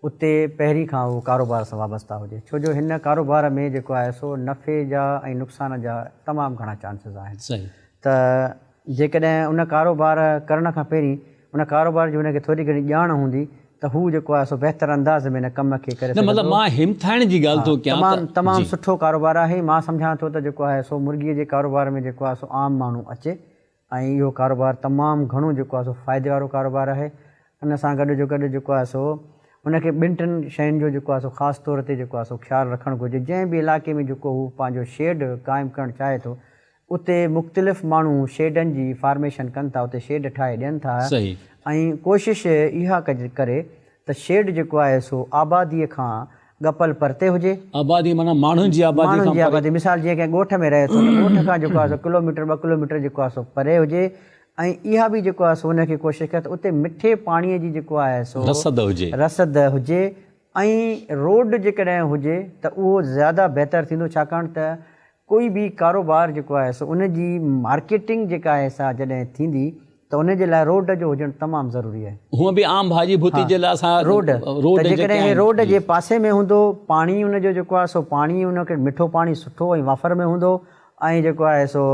اتي پهرين کان اهو ڪاروبار سان وابسته هجي ڇو جو هن ڪاروبار ۾ جيڪو آهي سو نفعي جا ۽ نقصان جا تمام گهڻا چانسز آهن ته جيڪڏهن ان ڪاروبار ڪرڻ کان پهرين ان ڪاروبار جي هن کي ٿوري گهڻي ڄاڻ هوندي ته هو جيڪو آهي سو بهتر انداز ۾ ان ڪم کي ڪري نه مطلب سگهندو. مان همٿائڻ جي ڳالهه ٿو ڪيان تمام ته تمام جي. سٺو ڪاروبار آهي مان سمجهان ٿو ته جيڪو آهي سو مرغي جي ڪاروبار ۾ جيڪو آهي سو عام ماڻهو اچي ۽ اهو ڪاروبار تمام گهڻو جيڪو آهي سو فائدي وارو ڪاروبار آهي ان سان گڏ جو گڏ جيڪو آهي سو ان کي ٻن ٽن شين جو جيڪو آهي سو خاص طور تي جيڪو آهي سو خيال رکڻ گهرجي جنهن به علائقي ۾ جيڪو هو پنهنجو شيڊ قائم ڪرڻ چاهي ٿو اتي مختلف ماڻهو شيڊن جي فارميشن ڪن ٿا اتي شيڊ ٺاهي ڏين ٿا ۽ ڪوشش اها ڪري ته شيڊ جيڪو آهي سو آبادي کان ڳپل پرتي هجي. آبادي معنيٰ ماڻهن جي آبادي کان ماڻهن جي پري. آبادي مثال جيئن ڪنهن ڳوٺ ۾ رهي ٿو ته ڳوٺ کان جيڪو آهي سو ڪلوميٽر ٻه ڪلوميٽر جيڪو آهي سو پري هجي ۽ اها به جيڪو آهي سو ان کي ڪوشش ڪري ته اتي مٺي پاڻي جي جيڪو آهي سو رسد هجي. رسد هجي ۽ روڊ جيڪڏهن هجي ته اهو زياده بهتر ٿيندو ڇاڪاڻ ته ڪوئي به ڪاروبار جيڪو آهي سو ان جي مارڪيٽنگ جيڪا آهي سا جڏهن ٿيندي ته ان جي لاء روڊ جو هجڻ تمام ضروري آهي. هونء به عام ڀاڄي ڀتي جي لاء اسان روڊ ته جيڪڏهن هي روڊ جي پاسي ۾ هوندو پاڻي ان جو جيڪو آهي سو پاڻي ان کي مٺو پاڻي سٺو ۽ وافر ۾ هوندو ۽ جيڪو آهي سو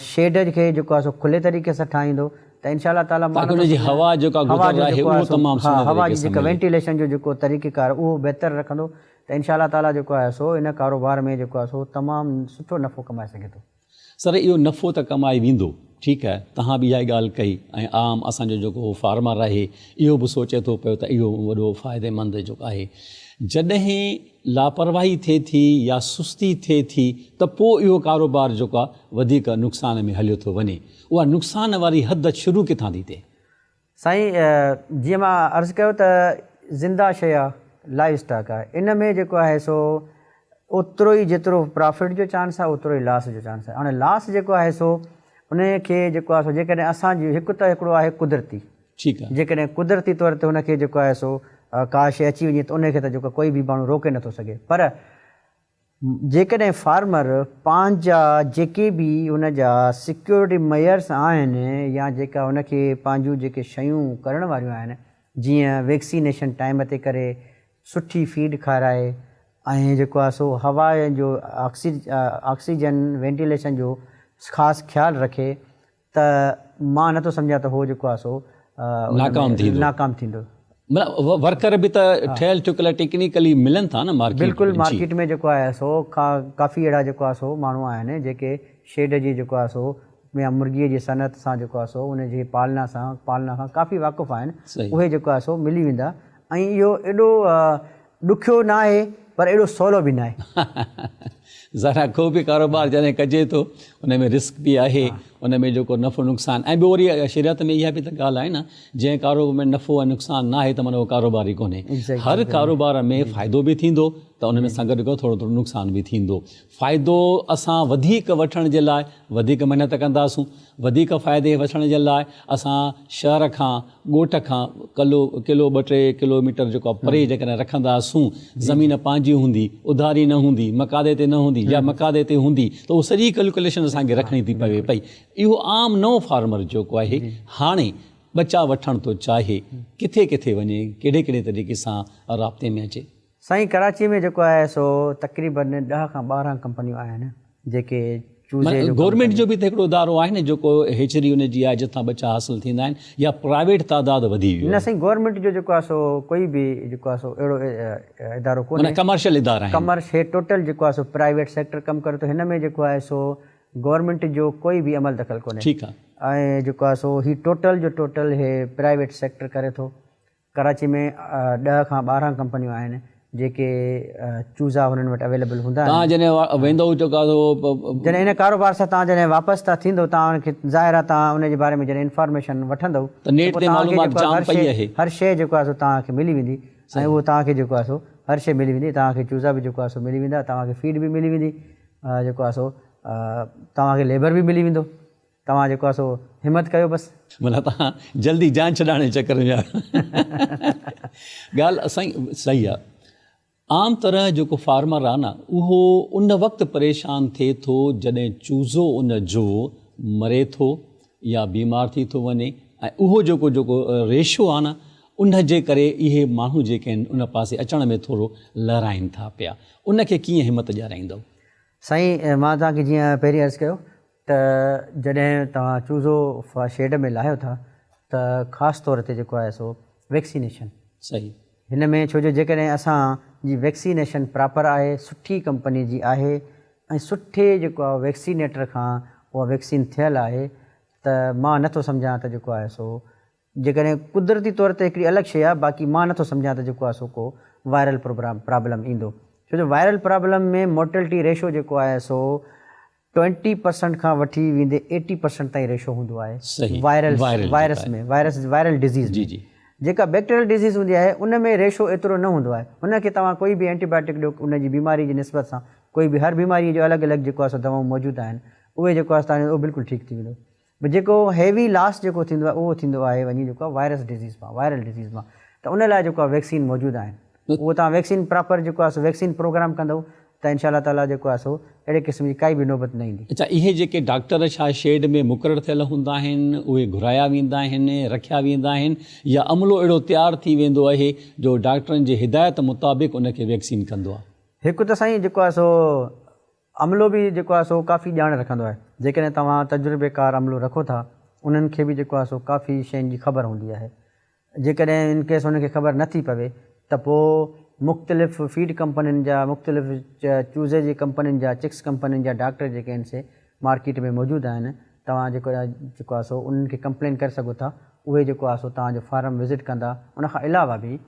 شيڊ کي جيڪو آهي سو کلي طريقي سان ٺاهيندو ته انشاء الله تعالي تاڪه ان جي هوا جيڪا گذر آهي اهو تمام سهڻي هوا جي جيڪا وينٽيليشن جو جيڪو طريقي ڪار اهو بهتر رکندو ته انشاء الله تعاليٰ جيڪو آهي سو ان ڪاروبار ۾ جيڪو آهي سو تمام سٺو نفعو ڪمائي سگهي ٿو. سر اهو نفعو ته ڪمائي ويندو ٺيڪ آهي توهان به اها ئي ڳالهه ڪئي ۽ عام اسان جو جيڪو فارمر آهي اهو به سوچي ٿو پيو ته اهو وڏو فائديمند جيڪو آهي جڏهن لاپرواهي ٿئي ٿي يا سستي ٿئي ٿي ته پوء اهو ڪاروبار جيڪو آهي وڌيڪ نقصان ۾ هليو ٿو وڃي اها نقصان واري حد شروع ڪٿان ٿي ٿئي؟ سائين جيئن مان عرض ڪيو ته زنده شيء آ لائيو اسٽاڪ آ ان ۾ جيڪو آهي سو اوترو ئي جيترو پرافٽ جو چانس آ اوترو ئي لاس جو چانس آهي هاڻي لاس جيڪو آهي سو ان کي جيڪو آهي سو جيڪڏهن اسان جي هڪ ته هڪڙو آهي قدرتي ٺيڪ آ. جيڪڏهن قدرتي طور تي ان کي جيڪو آهي سو ڪا شيء اچي وڃي ته ان کي ته جيڪو ڪوئي به ماڻهو روڪي نٿو سگهي پر جيڪڏهن فارمر پنهنجا جيڪي به ان جا سيڪيورٽي ميئرس آهن يا جيڪا ان کي پنهنجون جيڪي شيون ڪرڻ واريون آهن جيئن ويڪسينيشن ٽائيم تي ڪري سٺي فيڊ کارائي ۽ جيڪو آهي سو هوا جو آڪسيجن وينٽيليشن جو خاص خيال رکي ته مان نٿو سمجهان ته هو جيڪو آهي سو ناڪام ٿيندو. ناڪام ٿيندو. معنيٰ ورڪر به ته ٺهيل ٺڪيل ٽيڪنيڪلي ملن ٿا نه مارڪيٽ ۾. بلڪل مارڪيٽ ۾ جيڪو آهي سو ڪافي اهڙا جيڪو آهي سو ماڻهو آهن جيڪي شيڊ جي جيڪو آهي سو يا مرغي جي صنعت سان جيڪو آهي سو ان جي پالنا سان پالنا کان ڪافي واقف آهن اهي جيڪو آهي سو ملي ويندا ۽ اهو ايڏو ڏکيو ناهي پر ايڏو سولو به ناهي. ظاهر آهي ڪو به ڪاروبار جڏهن ڪجي ٿو ان ۾ رسڪ به آهي ان ۾ جيڪو نفعو نقصان ۽ ٻيو وري شريعت ۾ اها به ته ڳالهه آهي نه جنهن ڪاروبار ۾ نفعو ۽ نقصان ناهي ته معنيٰ اهو ڪاروبار ئي ڪونهي هر ڪاروبار ۾ فائدو به ٿيندو ته ان ۾ سان گڏ گڏ ٿورو ٿورو نقصان به ٿيندو فائدو اسان وڌيڪ وٺڻ جي لاء وڌيڪ محنت ڪنداسون وڌيڪ فائدي وٺڻ جي لاء اسان شهر کان ڳوٺ کان ڪلو ڪلو ٻه ٽي ڪلو ميٽر جيڪو آهي پري جيڪڏهن رکنداسون زمين پنهنجي هوندي اڌاري نه هوندي مقادي تي نه هوندي يا مقادي تي هوندي ته اهو سڄي ڪلڪوليشن اسان کي رکڻي ٿي پوي پئي اهو عام نئون فارمر جيڪو آهي هاڻي ٻچا وٺڻ ٿو چاهي ڪٿي ڪٿي وڃي ڪهڙي ڪهڙي طريقي سان رابطي ۾ اچي. سائين ڪراچي ۾ جيڪو آهي سو تقريبن ڏهه کان 12 ڪمپنيون آهن جيڪي چوزي جو ڪم گورنمينٽ جو به ته هڪڙو ادارو آهي نه جيڪو هيچري ان جي آهي جتان ٻچا حاصل ٿيندا آهن يا پرائيويٽ تعداد وڌي ويو نه سائين گورنمينٽ جو جيڪو آهي سو ڪوئي به جيڪو آهي سو اهڙو ادارو ڪونهي معنيٰ ڪمرشل ادارا آهن ڪمرش هي ٽوٽل جيڪو آهي سو پرائيويٽ سيڪٽر ڪم ڪري ٿو هن ۾ جيڪو آهي سو گورنمينٽ جو ڪوئي به عمل دخل ڪونهي ٺيڪ آهي ۽ جيڪو آهي سو هي ٽوٽل جو ٽوٽل هي پرائيويٽ سيڪٽر ڪري ٿو ڪراچي ۾ ڏهه کان 12 ڪمپنيون آهن جيڪي چوزا هنن وٽ اويليبل هوندا آهن. توهان جڏهن ويندؤ چڪا ته جڏهن ان ڪاروبار سان توهان جڏهن واپس ٿا ٿيندؤ توهان ان کي ظاهر آهي توهان ان جي باري ۾ جڏهن انفارميشن وٺندؤ ته نيٽ تي معلومات جام پئي آهي. هر شيء جيڪو آهي سو توهان کي ملي ويندي ۽ اهو توهان کي جيڪو آهي سو هر شيء ملي ويندي توهان کي چوزا به جيڪو آهي سو ملي ويندا توهان کي فيڊ به ملي ويندي جيڪو آهي سو توهان کي ليبر به ملي ويندو. توهان جيڪو آهي سو همت ڪيو بس. معنيٰ توهان جلدي جان ڇڏائڻ جي چڪر ۾ آهيو. ڳالهه سائين صحيح آهي. عام طرح جيڪو فارمر آهي نه اهو ان وقت پريشان ٿئي ٿو جڏهن چوزو ان جو مري ٿو يا بيمار ٿي ٿو وڃي ۽ اهو جيڪو جيڪو ريشو آهي نه ان جي ڪري اهي ماڻهو جيڪي آهن ان پاسي اچڻ ۾ ٿورو لهرائين ٿا پيا. ان کي ڪيئن همت ڏيارائيندؤ؟ سائين مان توهان کي جيئن پهرين عرض ڪيو ته جڏهن توهان چوزو شيڊ ۾ لاهيو ٿا ته خاص طور تي جيڪو آهي سو ويڪسينيشن صحيح. هن ۾ ڇو جو جيڪڏهن اسان جي ويڪسينيشن پراپر آهي سٺي ڪمپني جي آهي ۽ سٺي جيڪو آهي ويڪسينيٽر کان اها ويڪسين ٿيل آهي ته مان نٿو سمجهان ته جيڪو آهي سو جيڪڏهن قدرتي طور تي هڪڙي الڳ شيء آهي باقي مان نٿو سمجهان ته جيڪو آهي سو ڪو وائرل پرابلم ايندو ڇو جو وائرل پرابلم ۾ مورٽلٽي ريشو جيڪو آهي سو ٽوئنٽي پرسنٽ کان وٺي ويندي ايٽي پرسنٽ تائين ريشو هوندو آهي viral virus ۾ virus viral disease ۾ جيڪا بيڪٽيريل ڊزيز هوندي آهي ان ۾ ريشو ايترو نه هوندو آهي ان کي توهان ڪوئي به اينٽي بايوٽڪ ڏيو ان جي بيماري جي نسبت سان ڪوئي به هر بيماري جو الڳ الڳ جيڪو آهي سو دوائون موجود آهن اهي جيڪو آهي سو اهو بلڪل ٺيڪ ٿي ويندو به جيڪو هيوي لاس جيڪو ٿيندو آهي اهو ٿيندو آهي وڃي جيڪو آهي وائرس ڊزيز مان وائرل ڊزيز مان ته ان لاء جيڪو آهي ويڪسين موجود آهن اهو توهان ويڪسين پراپر جيڪو آهي سو ويڪسين پروگرام ڪندو ته انشاء الله تعالي جيڪو آهي سو اهڙي قسم جي ڪائي به نوبت نه ايندي. اڇا اهي جيڪي ڊاڪٽر ڇا شيڊ ۾ مقرر ٿيل هوندا آهن اهي گهرايا ويندا آهن رکيا ويندا آهن يا عملو اهڙو تيار ٿي ويندو آهي جو ڊاڪٽرن جي هدايت مطابق ان کي ويڪسين ڪندو آهي. هڪ ته سائين جيڪو آهي سو عملو به جيڪو آهي سو ڪافي ڄاڻ رکندو آهي. جيڪڏهن توهان تجربيڪار عملو رکو ٿا انهن کي به جيڪو آهي سو ڪافي شين جي خبر هوندي آهي. جيڪڏهن ان ڪيس انهن کي خبر نه ٿي پوي ته پوء مختلف فيڊ ڪمپنين جا مختلف چوزي جي ڪمپنين جا چڪس ڪمپنين جا ڊاڪٽر جيڪي آهن سي مارڪيٽ ۾ موجود آهن. توهان جيڪو جيڪو آهي سو انهن کي ڪمپلين ڪري سگهو ٿا اهي جيڪو آهي سو توهان جو فارم وزٽ ڪندا ان کان علاوه به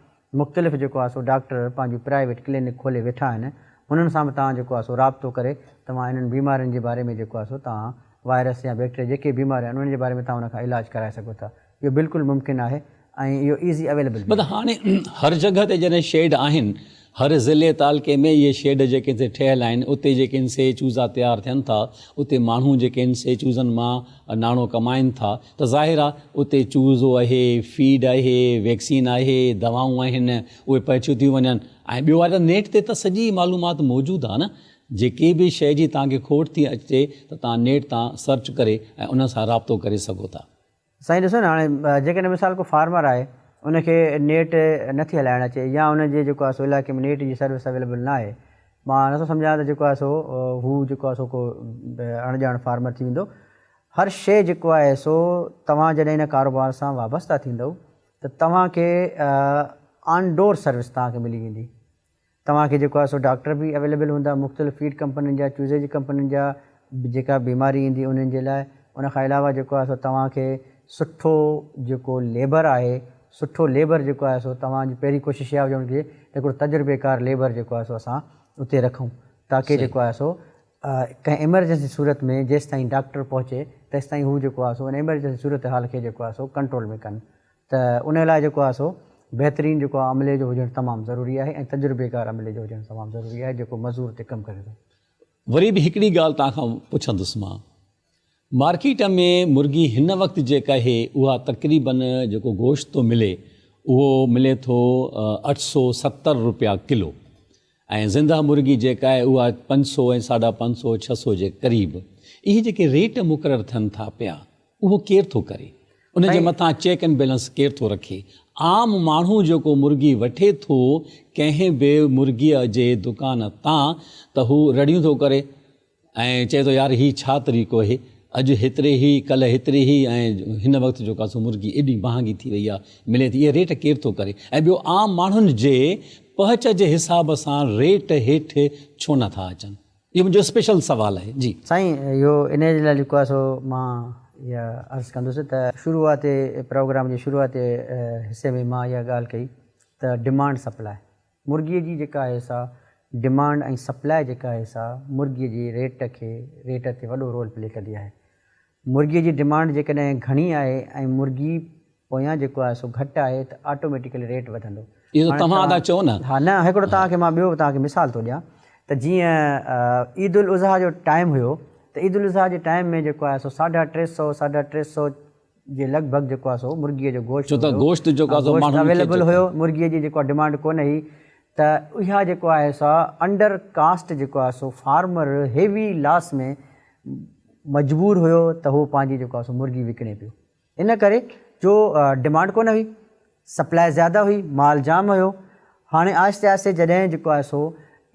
مختلف جيڪو آهي سو ڊاڪٽر پنهنجون پرائيويٽ ڪلينڪ کولي ويٺا آهن انهن سان به توهان جيڪو آهي سو رابطو ڪري توهان انهن بيمارين جي باري ۾ جيڪو آهي سو توهان وائرس يا بيڪٽريا جيڪي بيماريون آهن انهن جي باري ۾ توهان ان کان علاج ڪرائي سگهو ٿا اهو بلڪل ممڪن آهي ۽ اهو ايزي اويليبل به مطلب هاڻي هر جڳهه تي جڏهن شيڊ آهن، هر ضلعي تعلقي ۾ اهي شيڊ جيڪي سي ٺهيل آهن، اتي جيڪي آهن سي چوزا تيار ٿين ٿا، اتي ماڻهو جيڪي آهن سي چوزن مان ناڻو ڪمائن ٿا ته ظاهر آهي اتي چوزو آهي، فيڊ آهي، ويڪسين آهي، دوائون آهن، اهي پهچيون ٿيون وڃن ۽ ٻيو آهي ته نيٽ تي ته سڄي معلومات موجود آهي نه، جيڪي به شيء جي توهان کي کوٽ ٿي اچي ته توهان نيٽ تان سرچ ڪري ۽ ان سان رابطو ڪري سگهو ٿا. سائين ڏسو نه هاڻي جيڪڏهن مثال ڪو فارمر آهي ان کي نيٽ نٿي هلائڻ اچي يا ان جي جيڪو آهي سو علائقي ۾ نيٽ جي سروس اويليبل نه آهي مان نٿو سمجهان ته جيڪو آهي سو هو جيڪو آهي سو ڪو اڻ ڄاڻ فارمر ٿي ويندو هر شيء جيڪو آهي سو توهان جڏهن ان ڪاروبار سان وابسته ٿيندؤ ته توهان کي آن ڊور سروس توهان کي ملي ويندي توهان کي جيڪو آهي سو ڊاڪٽر به اويليبل هوندا مختلف فيڊ ڪمپنين جا چوزي جي ڪمپنين جا جيڪا بيماري ايندي انهن جي لاء ان کان علاوه جيڪو آهي سو توهان کي سٺو جيڪو ليبر آهي سٺو ليبر جيڪو آهي سو توهان جي پهرين ڪوشش اها هجڻ گهرجي ته هڪڙو تجربيڪار ليبر جيڪو آهي سو اسان اتي رکون تاڪه جيڪو آهي سو ڪنهن ايمرجنسي صورت ۾ جيستائين ڊاڪٽر پهچي تيستائين هو جيڪو آهي سو ان ايمرجنسي صورتحال کي جيڪو آهي سو ڪنٽرول ۾ ڪن ته ان لاء جيڪو آهي سو بهترين جيڪو آهي عملي جو هجڻ تمام ضروري آهي ۽ تجربيڪار عملي جو هجڻ تمام ضروري آهي جيڪو مزور تي ڪم ڪري ٿو. وري به هڪڙي ڳالهه توهان کان پڇندس مان. مارڪيٽ ۾ مرغي هن وقت جيڪا آهي اها تقريبن جيڪو گوشت ٿو ملي اهو ملي ٿو 870 روپيا ڪلو ۽ زنده مرغي جيڪا آهي اها 500 ۽ ساڍا 500 600 جي قريب. اهي جيڪي ريٽ مقرر ٿين ٿا پيا اهو ڪير ٿو ڪري؟ ان جي مٿان چيڪ اينڊ بيلنس ڪير ٿو رکي؟ عام ماڻهو جيڪو مرغي وٺي ٿو ڪنهن به مرغيء جي دڪان تان ته هو رڙيون ٿو ڪري ۽ چئي ٿو يار هي ڇا طريقو اهي اڄ هيتري هئي ڪلهه هيتري هئي ۽ هن وقت جيڪو آهي سو مرغي ايڏي مهانگي ٿي وئي آهي ملي ٿي اهي ريٽ ڪير ٿو ڪري ۽ ٻيو عام ماڻهن جي پهچ جي حساب سان ريٽ هيٺ ڇو نه ٿا اچن؟ اهو منهنجو اسپيشل سوال آهي جي. سائين اهو انهيء جي لاء جيڪو آهي سو مان اها عرض ڪندس ته شروعاتي پروگرام جي شروعاتي حصي ۾ مان اها ڳالهه ڪئي ته ڊمانڊ سپلاء مرغيء جي جيڪا آهي سا ڊمانڊ ۽ سپلاء جيڪا آهي سا مرغيء جي ريٽ کي ريٽ تي وڏو رول پلي ڪندي آهي مرغيء جي ڊمانڊ جيڪڏهن گهڻي آهي ۽ مرغي پويان جيڪو آهي سو گهٽ آهي ته آٽوميٽيڪلي ريٽ وڌندو. اهو ته توهان ٿا چئو نه. ها نه هڪڙو توهان کي مان ٻيو به توهان کي مثال ٿو ڏيان ته جيئن عيد الاضحيٰ جو ٽائيم هيو ته عيد الاضحيٰ جي ٽائيم ۾ جيڪو آهي سو ساڍا ٽي سئو ساڍا ٽي سئو جي لڳ ڀڳ جيڪو آهي سو مرغيء جو گوشت ڇو ته گوشت جيڪو آهي سو ماڻهن کي اويليبل هيو مرغيء جي جيڪو آهي ڊمانڊ ڪونه هئي ته اها جيڪو آهي سا انڊر ڪاسٽ جيڪو آهي سو فارمر هيوي لاس ۾ مجبور هيو ته هو پنهنجي جيڪو آهي سو مرغي وڪڻي پيو ان ڪري جو ڊمانڊ ڪونه هئي سپلاء زياده هئي مال جام هيو هاڻي آهستي آهستي جڏهن جيڪو آهي سو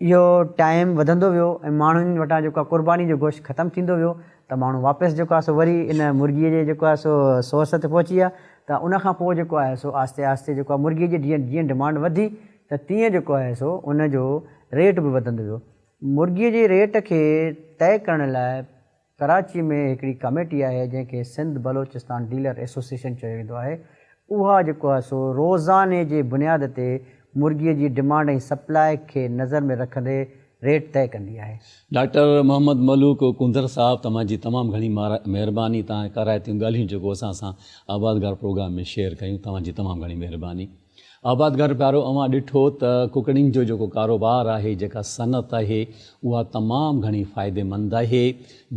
اهو ٽائيم وڌندو ويو ۽ ماڻهن وٽان جيڪو آهي قرباني جو گوشت ختم ٿيندو ويو ته ماڻهو واپس جيڪو آهي سو وري ان مرغي جي جيڪو آهي سو سورس تي پهچي ويا ته ان کان پوء جيڪو آهي سو آهستي آهستي جيڪو آهي مرغي جي جيئن جيئن ڊمانڊ وڌي ته تيئن جيڪو آهي سو ان جو ريٽ به وڌندو ويو مرغيء جي ريٽ کي طئي ڪرڻ لاء ڪراچي ۾ هڪڙي ڪميٽي آهي جنهن کي سنڌ بلوچستان ڊيلر ايسوسيئيشن چيو ويندو آهي اها جيڪو آهي سو روزاني جي بنياد تي مرغيء جي ڊمانڊ ۽ سپلاء کي نظر ۾ رکندي ريٽ طئي ڪندي آهي. ڊاڪٽر محمد ملوڪ ڪونڌر صاحب توهان جي تمام گهڻي مهرباني توهان ڪارائتيون ڳالهيون جيڪو اسان سان آبادگار پروگرام ۾ شيئر ڪيون توهان جي تمام گهڻي مهرباني. آبادگار پيارو اوهان ڏٺو ته ڪڪڙين جو جيڪو ڪاروبار آهي جيڪا صنعت آهي اها تمام گهڻي فائديمند آهي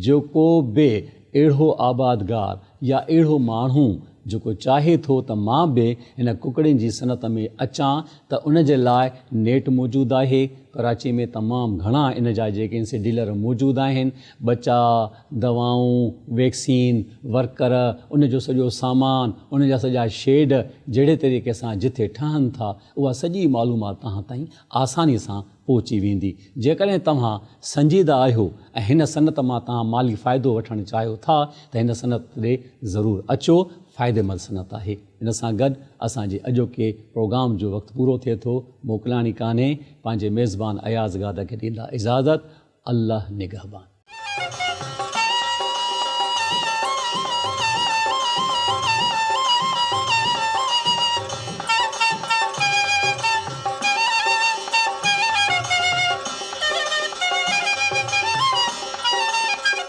جيڪو به اهڙو آبادگار يا اهڙو ماڻهو جيڪو چاهي ٿو ته مان به هن ڪڪڙين جي صنعت ۾ اچان ته ان جي لاء نيٽ موجود آهي ڪراچي ۾ تمام گهڻا ان جا جيڪي سي ڊيلر موجود آهن ٻچا دوائون، ويڪسين، ورڪر، ان جو سڄو سامان، ان جا سڄا شيڊ جهڙي طريقي سان جٿي ٺهن ٿا، اها سڄي معلومات توهان تائين آساني سان پهچي ويندي. جيڪڏهن توهان سنجيده آهيو ۽ هن صنعت مان توهان مالي فائدو وٺڻ چاهيو ٿا ته هن صنعت ڏي ضرور اچو، فائديمند صنعت آهي. ان سان گڏ اسان جي اڄوڪي پروگرام جو وقت پورو ٿئي ٿو. موڪلاڻي ڪانهي، پنهنجي ميزبان اياز گاد کي ڏيندا اجازت. الله نگهبان.